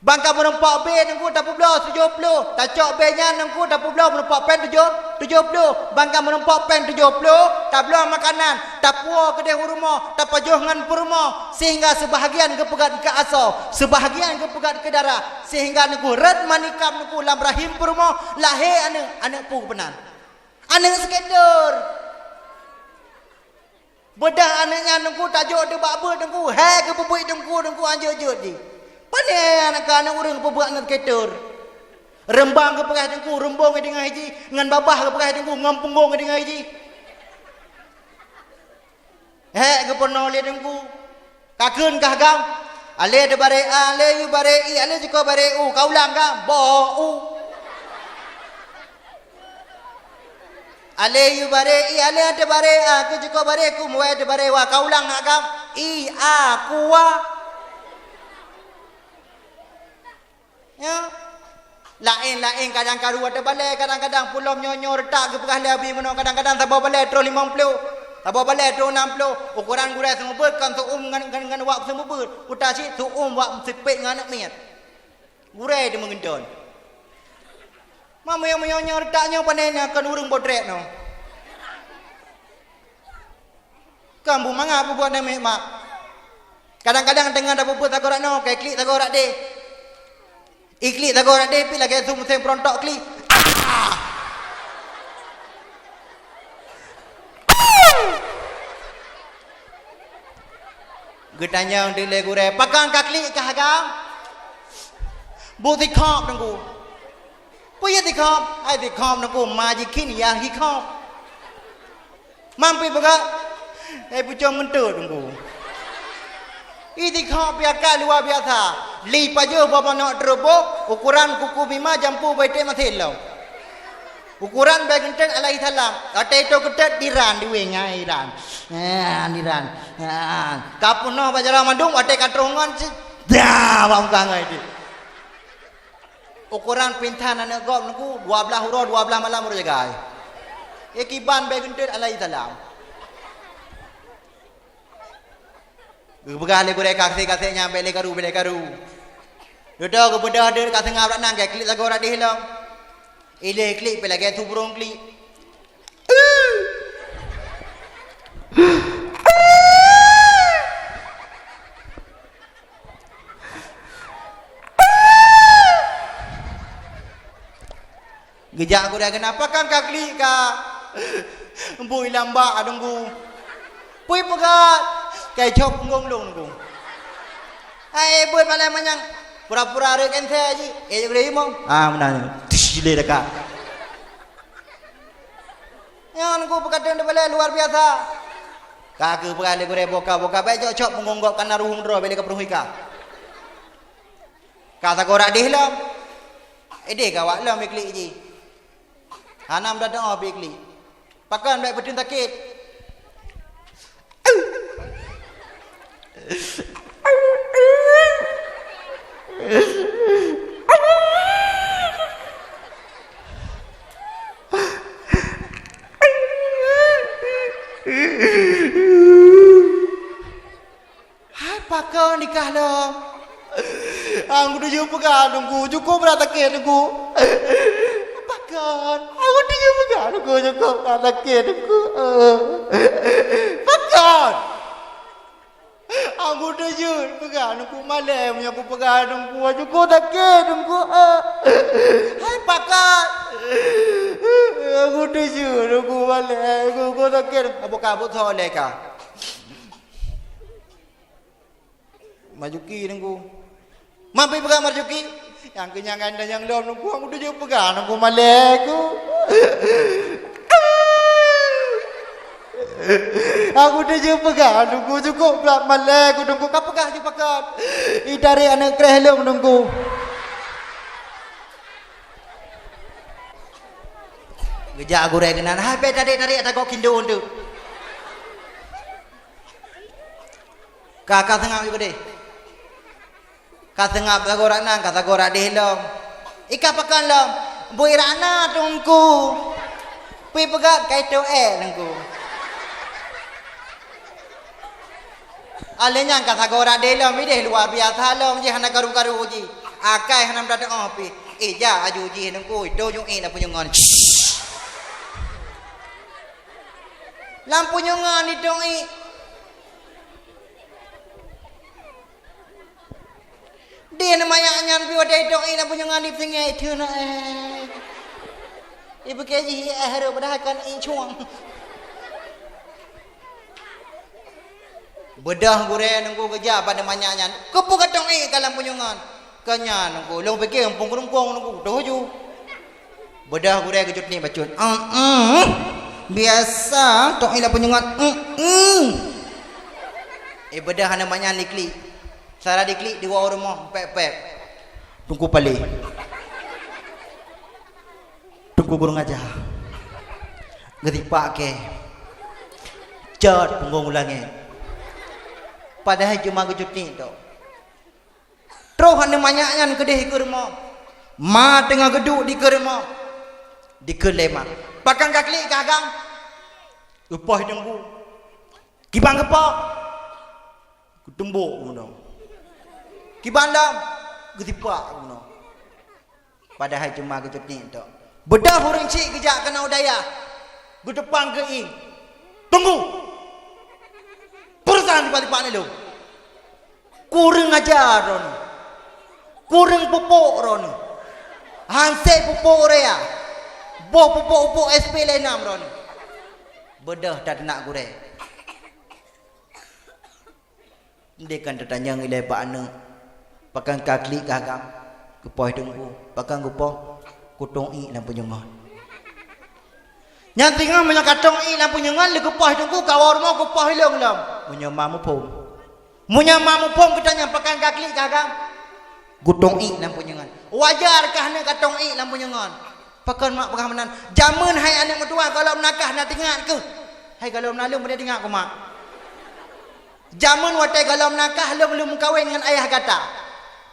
Ban ka meurumpok B teungku tapeubloe tujoh ploh, tacok B nyan teungku tapeubloe meurumpok péng tujoh, tujoh ploh. Ban ka meurumpok péng tujoh ploh, tabloe makanan, tapuwoe keudéh u rumoh, tapajoh ngon peurumoh, sehingga seubahagian geupeugöt keu asoe, seubahagian geupeugöt keu dara, sehingga teungku rhot manikam teungku lam rahim peurumoh, lahé aneuk, aneuk peue peunan? Aneuk skater. Beudah aneuk nyan teungku tajok deuh bak beuet teungku, hai geupeubuet teungku, teungku anjot-jot jih. Pane aneuk ka aneuk ureueng peubuet aneuk skater. Reumbang geupeugah teungku, reumbong geudeungoe jih, ngon babah geupeugah teungku, ngon punggong geudeungoe jih. Hek geupeurunoe lé teungku. Ka kheun kah gam? Alé teubaré a, alé yue baré i, alé cukôp baré u, ka ulang gam? Boh u. Alé yue baré i, alé teubaré a, keu cukôp baré ku, muwai teubaré wa, ka ulang nak gam? I, a, kuwa. Ya. Laén-laén kadang karu ateueh balèe, kadang-kadang pulom nyoe-nyoe reutak geupeugah lé Abi meunoe, kadang-kadang saboh balèe troh limong ploh, saboh balèe troh nam ploh. Ukoran gurèe seumeubeuet kon seu'uem ngon, ngon, ngon wak seumeubeuet, uta cit seu'uem wak sipét ngon aneuk miet. Gurèe teuh meungeunton. Ma meunyoe-meunyoe nyoe reutak nyoe pane na kon ureueng bodrek nyoe. Kon beumangat peubuet aneuk miet mak. Kadang-kadang teungoh tapeubuet sagoe rak nyoe, ka iklik sagoe rak deh. Iklik sagoe rak deh pih lagèe su meusén peurontok klik. Ah! Geutanyong teuk lé gurèe, "Pakon ka klik kah agam?" "Buet sikhop, Teungku." "Peue jeuet sikhop?" "Hai sikhop, Teungku, ma jikheun nyang sikhop." "Man pih peugah?" "Hai pucông meunteuk, Teungku." Ih, sikhop pih ka luwa biasa. Li pajoh boh manok teuroboh, ukoran kuku bima jampu beuté maté lom. Ukoran Bèe Geunteut alaihissalam. Watèe itu geutet diran, diwéng, ah, diran. Ah, diran. Ah. Ka peunoh bak jaroe mandum, watèe ka troh ngon cit. Dah, bak muka ngon itu. Ukoran pintan aneuk gob Teungku, dua blaih uroe, dua blaih malam uroe jagai. Eh, kiban Bèe Geunteut alaihissalam. Geupeugah lé gurèe, "Kaseh-kaseh nyan bèk lé karu, bèk lé karu." Dudoe geubeudôh deuh ka seungab rak nangkée klik sagoe rak deh lom. Ilée klik pih lagèe su burông klik. Geujak gurèe, "Kenapa kan ka klik ka?" "Bui lambak, Teungku." "Peue peugah?" "Kai cok punggong lôn, Teungku." Hai, buet malam manyang. Pura-pura rhot kanser jih. Eh, jak gulai limong. Ah, meunan. Tish, jilé dekat. Nyan ku peukateun teubalai luar biasa. Ka keuh peugah lé gurée boka-boka, bèk cok-cok punggong gob kana ruhueng droe, bèk lé ka peuruhi ka. Ka sagoe rak deh lom. Ideh gawat lom iklik jih. Hana meudodoh bèk iklik. Pakon bèk peuteun sakét. Hai pakon nikah lom. Aku tuju peugah Teungku, cukup brat sakét Teungku. Pakon. Aku tuju peugah Teungku, cukup brat sakét Teungku. Pakon. Aku tuju peugah Teungku malèe, meunyoe aku peugah Teungku, cukup sakét Teungku. Hai pakon. Aku tuju Teungku malèe, cukup sakét. Abu kabut soleh ka. Marjuki Teungku. Mampéh peugah Marjuki. Nyang keu nyan ganda nyang lom Teungku, aku tuju peugah Teungku malèe ku. Aku tuju peugah Teungku, cukup brat malèe ku Teungku, ka peugah ju pakon. Itarek aneuk kreh lôn Teungku. Geujak gurée keunan, hai bèk tarek-tarek ata gok kindon tu. Ka, ka seungab ju keudeh. Ka seungab sagoe rak nan, ka sagoe rak deh lom. Ikah pakon lom, bui rak na Teungku. Pih peugah kai toh ék Teungku. Alèh nyan ka sagoe rak deh lom, ideh luar biasa lom jih hana karu-karu jih. Akai hana meudateuoh pih. Eh, jak aju jih Teungku, itoh ju ék lam punyueng ngon. Lam punyueng ngon itoh ék. Di neu manyak nyan pih watèe itong ié lam punyueng ngon di singoh itu na, eh. Ibu ke jih, eh, harôh padahai kan ié cuang. Beudôh gurée Teungku geujak bak neu manyak nyan. Keupeue ka tong ié ka lam punyueng ngon? Ka nyan Teungku, lôn pike eumpung keurungkong Teungku, toh ju. Beudôh gurée geujut ni bacut. Em, em. Biasa, tong ié lam punyueng ngon. Em, em. Eh, beudôh aneuk manyak liklik. Sara diklik dua u rumoh, pèp-pèp. Teungku palé. Teungku gurèe ngaja. Geutipak kèe. Cot punggong u langét. Padahai cuma geucutik tok. Troh aneuk manyak nyan keudeh dikeue rumoh. Ma teungoh geuduek dikeue rumoh. Dikeue lé ma. Pakon ka klik kah agam? Geupoh teungku. Kiban geupoh. Geutumbok keunoe. Kiban lom, geutipak keunoe. Padahai cuma geucutik tok. Beudôh ureueng chik geujak keunoe u dayah. Geuteupang keu ié. Teungku! Peurusan tipa-tipa nilôn. Kureueng aja droeneuh. Kureueng pupuk droeneuh. Hanse pupuk urea. Boh pupuk-pupuk S P lé nam droeneuh. Beudôh that nak gurèe. Ndeh kan teutanyong ilèe bak aneuk, pakon ka klik kah agam? Geupoh teungku. Pakon geupoh? Kutong ié lam punyueng ngon. Nyan teungoh meunyoe ka tong ié lam punyueng ngon, lé geupoh teungku, ka woe rumoh geupoh ilong lom. Meunyoe ma muphom. Meunyoe ma muphom geutanyong pakon ka klik kah agam? Gutong ié lam punyueng ngon. Wajar kah aneuk ka tong ié lam punyueng ngon? Pakon mak peugah meunan? Jameun hai aneuk meutuwah gohlom nakah na teuingat keuh. Hai gohlom na lôn beudôh teuingat keu mak. Jameun watèe gohlom nakah lôn lôn meukawen ngon ayah gata.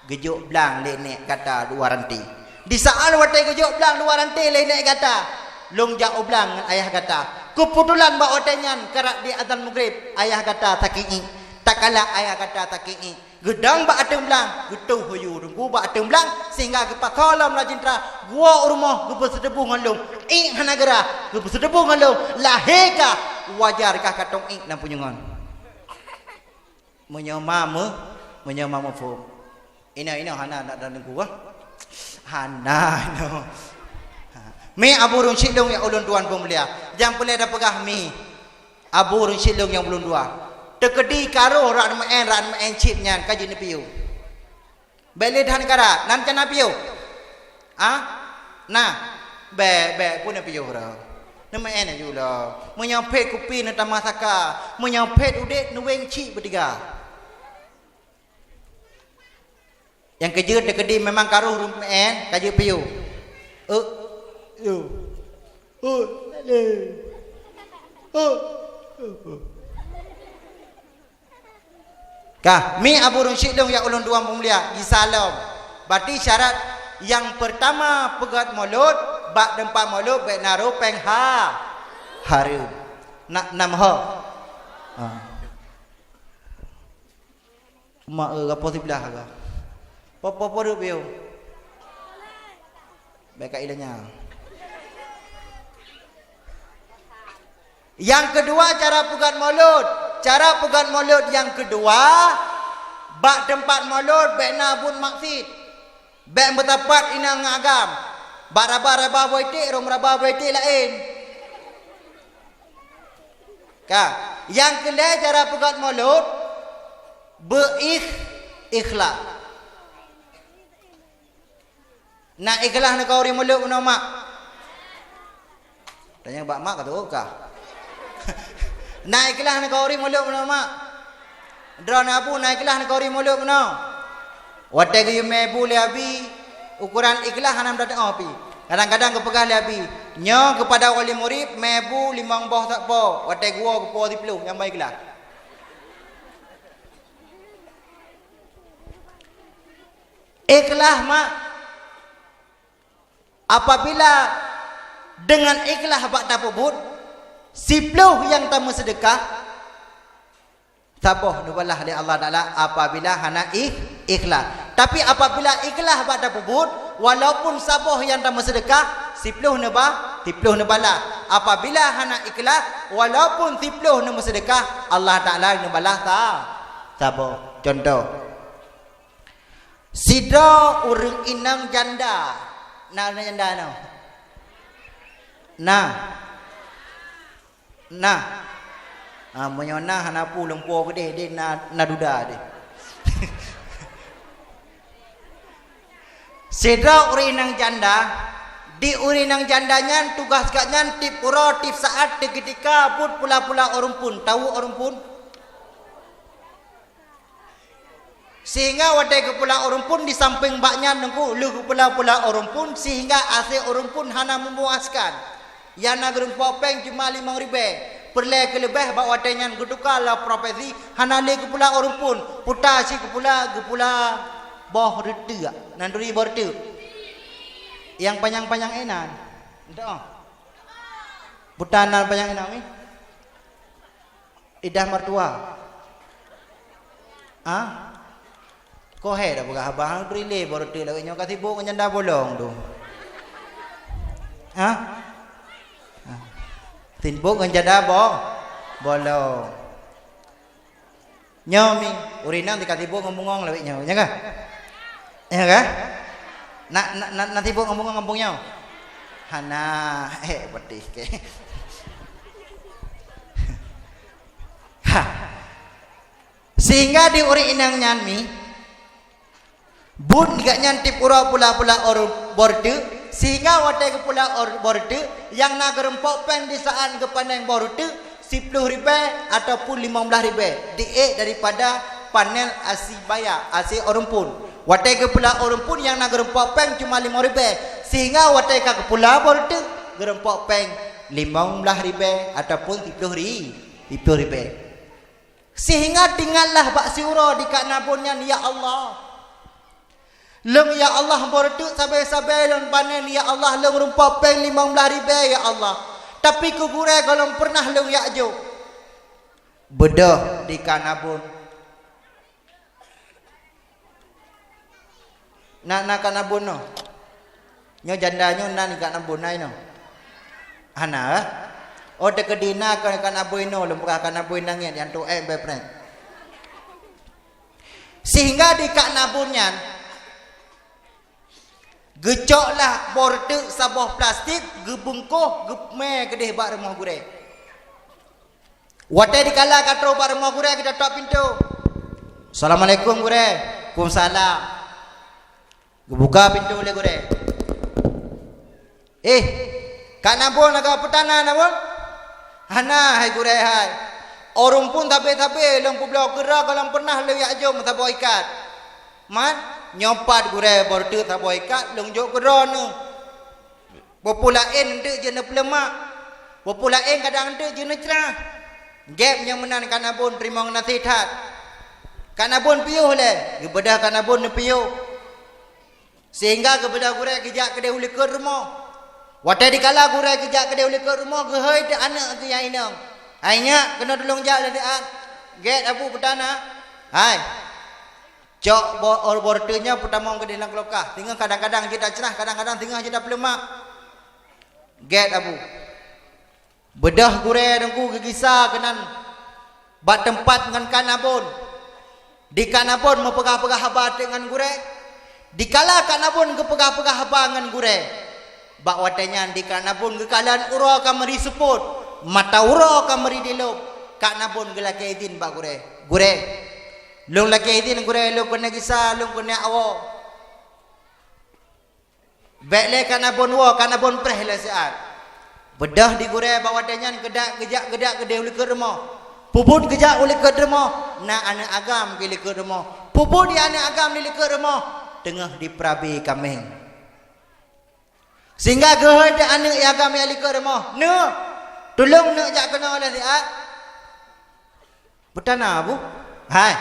Geujok blang lé nèk gata dua ranté. Di saat watèe geujok blang dua ranté lé nèk gata, lôn jak u blang ngon ayah gata. Keubeutôlan bak watèe nyan karab di azan Maghrib, ayah gata sakét ié. Tatkala ayah gata sakét ié, geudong bak ateueng blang, geutoh huyu teungku bak ateueng blang, sehingga geupasoe lom lam cintra, geuwoe u rumoh, geupeusiteupeu ngon lôn. Ié hana geura, geupeusiteupeu ngon lôn, lahé kah, wajar kah ka tong ié lam punyueng ngon. Meunyoe ma meu-, meunyoe ma muphom. Inoe, inoe hana nak dan teungku, ah. Hana, inoe. Mi abu ureueng syedong nyang ulôn tuan peumulia. Nyang peureulèe tapeugah mi. Abu ureueng syedong nyang ulôn dua. Teukeudi karoh rak meu'en, rak meu'en cit nyan ka jeuet neupiôh. Bék lé that karat, nan cana piôh. Ah? Nah, bék, bék, peue neupiôh droe. Neumeu'en aju lom. Meunyoe phét kupi neutamah saka, meunyoe phét udeb neuweng cit beutiga. Nyang keujeuet teukeudi memang ka roh ureuëng meu'en, ka jeuet piôh. Eh, yo. Eh, eh. Eh, eh, eh. Ka, mi Abu Run Syik lôn ya ulôn dua peumulia, gisa lom. Berarti syarat nyang peurtama peugöt mulod, bak teumpat mulod bék na roh péng ha-, hareuem. Na, nam ho. Ha. Mak, eh, gapoh siblah ka. Po, po, po, deuek piôh. Bék ka ilanya. Nyang keudua, cara peugöt mulod. Cara peugöt mulod nyang keudua, bak teumpat mulod bék na buet maksiet. Bék meusapat inong ngon agam. Bak raba-raba boh iték, rhom raba boh iték laén. Ka. Nyang keulhèe cara peugöt mulod, beu-ikh-, ikhlas. Na ikhlas neukauri mulod meunoe, mak? Tanyong bak mak ka teuka. Na ikhlas neukauri mulod meunoe, mak? Droeneuh Abu, na ikhlas neukauri mulod meunoe? Watèe geuyue mè bu lé Abi, ukoran ikhlas hana meudatang pi. Kadang-kadang geupeugah lé Abi, "Nyoe keupada wali murit mè bu limong boh sapo, watèe geuwoe geupo siplôh nyang ba ikhlas." Ikhlas, mak. Apabila deungon ikhlas bak tapeubuet, siplôh nyang tameuseudeukah, saboh neubalah lé Allah Taala apabila hana ikh-, ikhlas. Tapi apabila ikhlas bak tapeubuet, walaupun saboh nyang tameuseudeukah, siplôh neuba-, siplôh neubalah. Apabila hana ikhlas, walaupun siplôh neumeuseudekah, Allah Taala neubalah sa-, saboh. Contoh, sidroe ureuëng inong janda. Na ureuëng janda nyoe? Na. Na. Ah, meunyoe na hana peue lôn po keudeh, deh na, na duda deh. Sidroe ureuëng inong janda, di ureuëng inong janda nyan tugaih gobnyan tiep uroe, tiep saát, tiep keutika buet pula-pula ureuëng phôn. Tahu ureuëng phôn? Sehingga watèe geupula ureuëng phôn di sampéng bak nyan teungku, lheueh geupula-pula ureuëng phôn sehingga asèe ureuëng phôn hana meumuaskan. Nyang na geurumpok péng cuma limong ribèe. Peureulèe keuleubeh bak watèe nyan geutuka lam profesi, hana lé geupula ureuëng phôn. Puta cit geupula, geupula boh reuteuek. Nan turi boh reuteuek. Nyang panyang-panyang inan. Entah. Puta nan panyang inan mi. Lidah mertua. Ah? Kohe dah peugah abah, bri lé boh reuteuek lagèe nyoe ka sibok ngon janda bolong tu. Ah? Ah. Sibok ngon janda bo-, bolong. Nyoe mi, ureuëng inong ka sibok ngon bungong lawét nyoe, nyan ka? Nyan ka? Na, na, na, na sibok ngon bungong gampông nyoe? Hana, eh, pedih ke. Ha. Sehingga di ureuëng inong nyan mi, buet gobnyan tiep uroe pula-pula or-, boh reuteuek, sehingga watèe geupula or-, boh reuteuek, nyang na geurumpok péng di saát geupanèng boh reuteuek, siplôh ribèe ataupun limong blaih ribèe, diék daripada panèng asèe baya, asèe ureuëng phôn. Watèe geupula ureuëng phôn nyang na geurumpok péng cuma limong ribèe, sehingga watèe ka geupula boh reuteuek, geurumpok péng limong blaih ribèe ataupun siplôh ri-, siplôh ribèe. Sehingga teuingatlah bak siuroe di kak nabôn nyan, "Ya Allah, lôn, ya Allah, boh reuteuek sabé-sabé lôn panèng, ya Allah, lôn rumpok péng limong blaih ribèe, ya Allah. Tapi keu gurèe gohlom peureunah lôn jak jok." Beudôh di kak nabôn. Na, na kak nabôn nyoe. Nyoe janda nyoe na kak nabôn na inoe. Hana, eh? Oh, teukeudi na kak, kak nabôn inoe, lôn peugah kak nabôn nangèt nyang tuek bèe preh. Sehingga di kak nabôn nyan, geucoklah boh reuteuek saboh plastik, geubeungkoh, geumè keudeh bak rumoh gurèe. Watèe dikala ka trôh bak rumoh gurèe, geutok-tok pintoe. "Assalamualaikum, gurèe." "Waalaikumsalam." Geubuka pintoe lé gurée. "Eh, Kak Nabon, lagoe peue tana, Nabon?" "Hana, hai gurée hai. Ureuëng phon sabe-sabe lôn peubloe keudroe gohlom peureunah lôn jak jok saboh ikat. Man, nyoe pat gurée, bôh reuteuek saboh ikat lôn jok keudroe neuh. Peue-peue laén eunteuk jeuet neupeuleumak, peue-peue laén kadang eunteuk jeuet neucrah." "Gét nyang meunan Kak Nabon, teurimong gaséh that." Kak Nabon piôh lé, geubeudôh Kak Nabon neupiôh. Sehingga geubeudôh gurée geujak keudeh u likot rumoh. Watée dikala gurée geujak keudeh u likot rumoh, geuhôi teuk aneuëk geuh nyang inong. "Hai nyak, keunoe tulông jak lé siat." "Gét, Abu, peue tana?" "Hai, cok bôh, bôh reuteuek nyoe peutamong keudeh lam kulkas. Singoh kadang-kadang jeuet tacrah, kadang-kadang singoh jeuet tapeuleumak." "Gét, Abu." Beudôh gurée teungku geugisa keunan bak teumpat ngon Kak Nabon. Di Kak Nabon meupeugah-peugah haba teuk ngon gurée. Dikala Kak Nabon geupeugah-peugah haba ngon gurée, bak watée nyan di Kak Nabon geukalon uroe ka meuri seupôt, mata uroe ka meuri dilôb. Kak Nabon geulakée idhin bak gurée, "Gurée, lôn lakée idhin gurée, lôn keuneuk gisa, lôn keuneuk awoe." "Bék lé Kak Nabon woe, Kak Nabon preh lé siat." Beudôh di gurée bak watée nyan geujak, geujak, geujak keudeh u likot rumoh. Peubuet geujak u likot rumoh, na aneuëk agam di likot rumoh. Peubuet di aneuëk agam di likot rumoh, teungoh jipeurabe kaméng. Sehingga geuhôi teuk aneuëk agam nyang likot rumoh, "Neuk, tulông neuk jak keunoe lé siat." "Peue tana, Abu?" "Hai,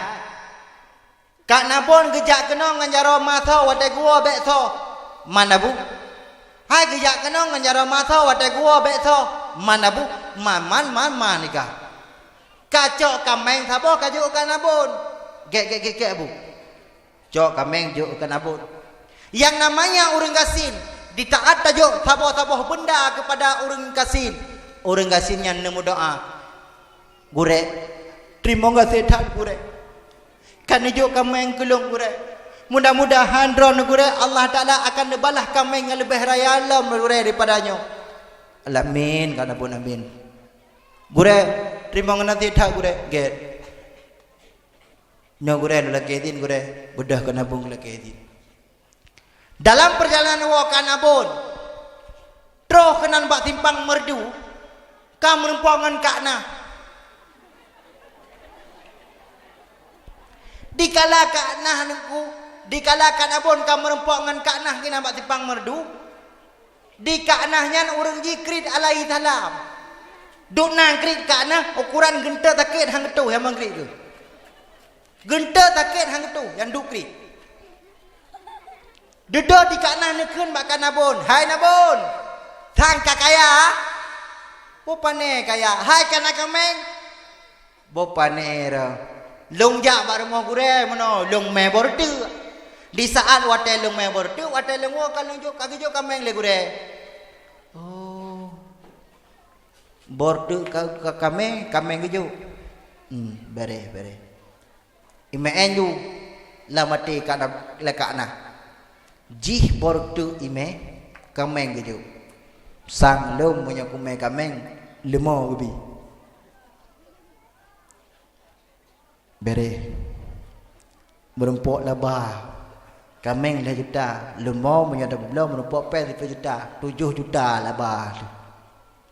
Kak Nabon geujak keunoe ngon jaroe ma soe, watée geuwoe bék soe." "Man, Abu?" "Hai, geujak keunoe ngon jaroe ma soe, watée geuwoe bék soe." "Man, Abu?" "Man, man, man, man, ika." "Kacok kaméng saboh kajok u Kak Nabon." "Gét, gét, gét, gét, Abu." Cok kaméng jok u Kak Nabon. Nyang namanya ureuëng gasien, jitaát tajok saboh-saboh beunda keupada ureuëng gasien. Ureuëng gasien nyan neumeudoá, "Gurée, teurimong gaséh that, Gurée. Ka neujok kaméng keu lôn, Gurée. Mudah-mudahan droeneuh, Gurée, Allah Taala akan neubalaih kaméng nyang leubeh raya lom, Gurée, daripada nyoe." "Amin, Kak Nabon, amin." "Gurée, teurimong gaséh that, Gurée." "Gét." Nyoe gurée lôn lakée idhin gurée, beudôh Kak Nabon lakée idhin. Dalam peurjalanan woe Kak Nabon, troh keunan bak simpang meureudu, ka meureumpok ngon Kak Nah. Dikala Kak Nah nungku, dikala Kak Nabon ka meureumpok ngon Kak Nah keunan bak simpang meureudu, di Kak Nah nyan ureuëng jih Krit alaihissalam. Duek na Krit Kak Nah, ukuran geunteuk sakét han geutoh nyang ban Krit keuh. Geunteuk sakét han geutoh nyang duek Krit. Dudoe di Kak Nah neukheun bak Kak Nabon, "Hai Nabon, sang ka kaya?" "Boh pané kaya." "Hai ka na kaméng?" "Boh pané roh. Lôn jak bak rumoh gurée meunoe, lôn mé boh reuteuek. Di saát watée lôn mé boh reuteuek, watée lôn woe ka lôn jok, ka geujok kaméng lé gurée." "Oh, boh reuteuek ka, ka kaméng, kaméng geujok." Hmm, béréh, béréh. Imé éndu lam até Kak Na-, lé Kak Nah. Jih boh reuteuek imé, kaméng geujok. Sang lôn meunyoe kumé kaméng, leumo geubi. Béréh. Meurumpok laba. Kaméng lhée juta. Leumo meunyoe tapeubloe meurumpok péng siplôh juta. Tujoh juta laba.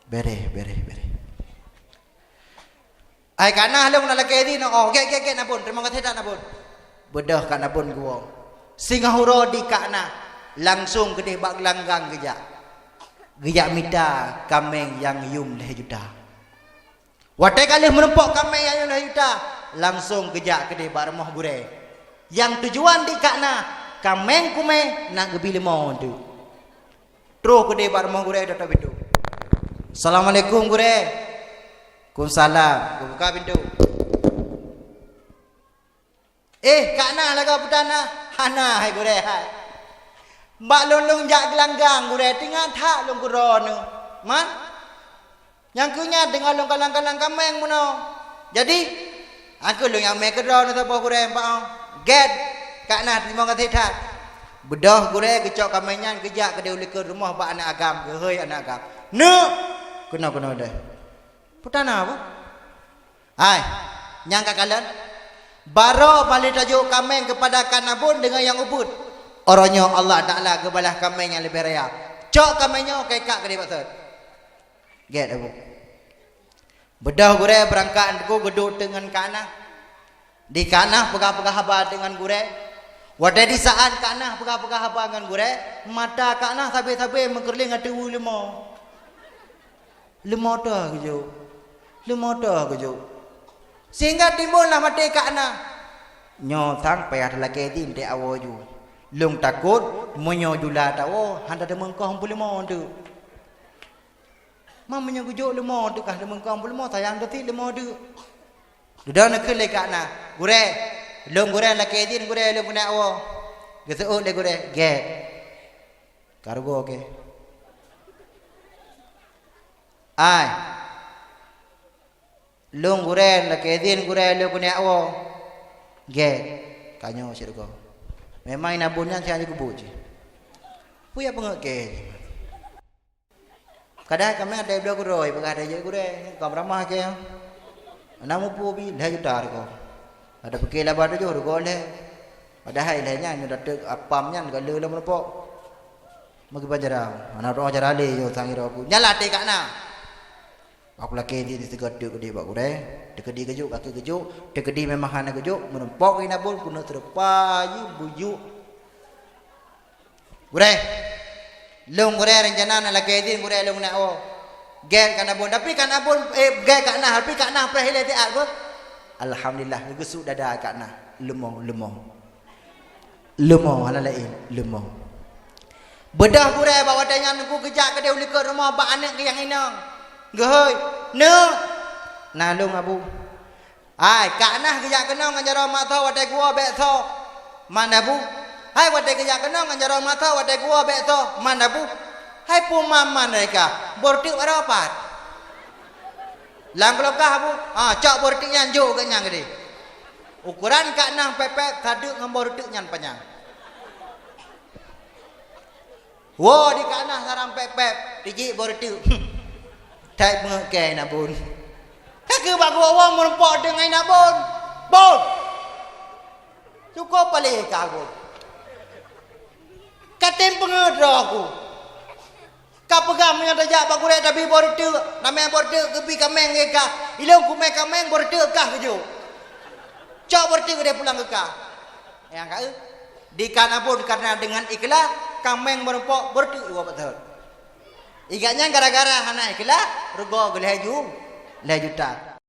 Béréh, béréh, béréh. Ai Kak Nah lôn na lakée idhin, oh, gét, gét, gét, Nabon. Teurimong gaséh that, Nabon. Beudôh Kak Nabon geuwoe. Singoh uroe di Kak Nah, langsong keudeh bak geulanggang geujak. Geujak mita kaméng nyang yum lhée juta. Watée ka lheueh meurumpok kaméng nyang yum lhée juta, langsong geujak keudeh bak rumoh gurée. Nyang tujuan di Kak Nah, kaméng kumé nak geubi leumo teuk. Troh keudeh bak rumoh gurée, toh-toh pintoe. "Assalamualaikum, gurée." "Waalaikumsalam." Geubuka pintoe. "Eh, Kak Nah lagoe peue tana?" "Hana, hai gurée hai. Bak lôn, lôn jak geulanggang gurée, teuingat that lôn keudroe neuh. Man, nyang keu nyan teungoh lôn kalang-kalang kaméng meunoe. Jadi, aku lôn nyang mé keudroe neuh saboh gurée bak." "Oh, gét, Kak Nah, teurimong gaséh that." Beudôh gurée geucok kaméng nyan geujak keudeh u likot rumoh bak aneuëk agam, geuhôi aneuëk agam. "Neuk, keunoe, keunoe deh." "Peue tana, Abu?" "Hai, nyang ka kalon, baroe bah lé tajok kaméng keupada Kak Nabon deungon nyang ubit. Uroe nyoe Allah Taala geubalah kaméng nyang leubeh raya. Cok kaméng nyoe keu ikak keudeh bak sot. Gét, Abu. Beudôh gurée beurangkat Teungku geuduek teuk ngon Kak Nah. Di Kak Nah peugah-peugah haba teuk ngon gurée. Watée di saát Kak Nah peugah-peugah haba ngon gurée, mata Kak Nah sabe-sabe meukeureuléng ateueh leumo. Leumo toh geujok. Leumo toh geujok. Sehingga timbullah maté Kak Nah. Nyoe sang payah talakée idin teuh awoe ju. Lôn takot meunyoe jula tawoe hana tameungkoh peuleumô teuk. Ma meunyoe geujok leumo teuk kah tameungkoh peuleumô, sayang teuh cit leumo teuk. Dudoe neukheun lé Kak Nah, "Gurée, lôn gurée lakée idin gurée lôn keuneuk awoe." Geuseuôt lé gurée, "Gét." Ka rugoe keu. Ai. Lôn gurée lakée idin gurée lôn keuneuk awoe. Gét. Ka nyoe cit rugoe. Memang inan buet nyan siat jikeubuet cit. Peue nyang peungeut keu jih. Kadang kaméng ada bloe gurée, peugah ada jeuet gurée, ka meuramah keu. Hana muphom bi, lhée juta rugoe. Ada pike laba tujoh rugoe lhée. Padahai lhée nyan nyoe dateuk apam nyan ka le lom rupok. Meukiban cara, hana roh cara le nyoe sang iroku. Nyan lah até Kak Nah. Aku lakée di sigoe teuk keudeh bak gurée. Teukeudi geujok, kaki geujok. Teukeudi memang hana geujok. Meurumpok inan buet keuneuk seureupa jih bujuk. Gurée, lôn gurée rencana na lakée idin gurée lôn keuneuk awoe. Gét Kak Nah bôn, tapi Kak Nah bôn, eh, gét Kak Nah, tapi Kak Nah preh ilée siat beuh. Alhamdulillah, geusut dada Kak Nah. Leumo, leumo. Leumo, hana laén, leumo. Beudôh gurée bak watée nyan Teungku geujak keudeh u likot rumoh bak aneuëk geuh nyang inong. Geuhôi, "Neuk!" "Na lôn, Abu." Hai, Kak Nah geujak keunoe ngon jaroe mak soe watée geuwoe bék soe. Man Abu. Hai, watée geujak keunoe ngon jaroe mak soe watée geuwoe bék soe. Man Abu. Hai, peue man-man dari kah? Boh reuteuek barô pat. Lam keulokah Abu. Ha, cok boh reuteuek nyan jok geuh nyan keudeh. Ukoran Kak Nah pép-pép sadeuk ngon boh reuteuek nyan panyang. Woe di Kak Nah sarang pép-pép, tijik boh reuteuek. That meungeut keu inan bôn. Ka keuh bak geuwoe-woe meurumpok deungon inan bôn. Bôn! Syukoe paléh ka bôn. Ka tem peungeut droe ku. Ka peugah meunyoe tajak bak gurée tabi boh reuteuek, namé boh reuteuek geubi kaméng lé kah. Ilôn kumé kaméng boh reuteuek kah geujok. Cok boh reuteuek keudeh pulang keu kah. Nyang ka, eh, di Kak Nah bôn karena dengan ikhlas, kaméng meurumpok boh reuteuek iwoe bak sot. Igat nyan gara-gara hana ikhlas, rugoe geuh lhée ju-, lhée juta.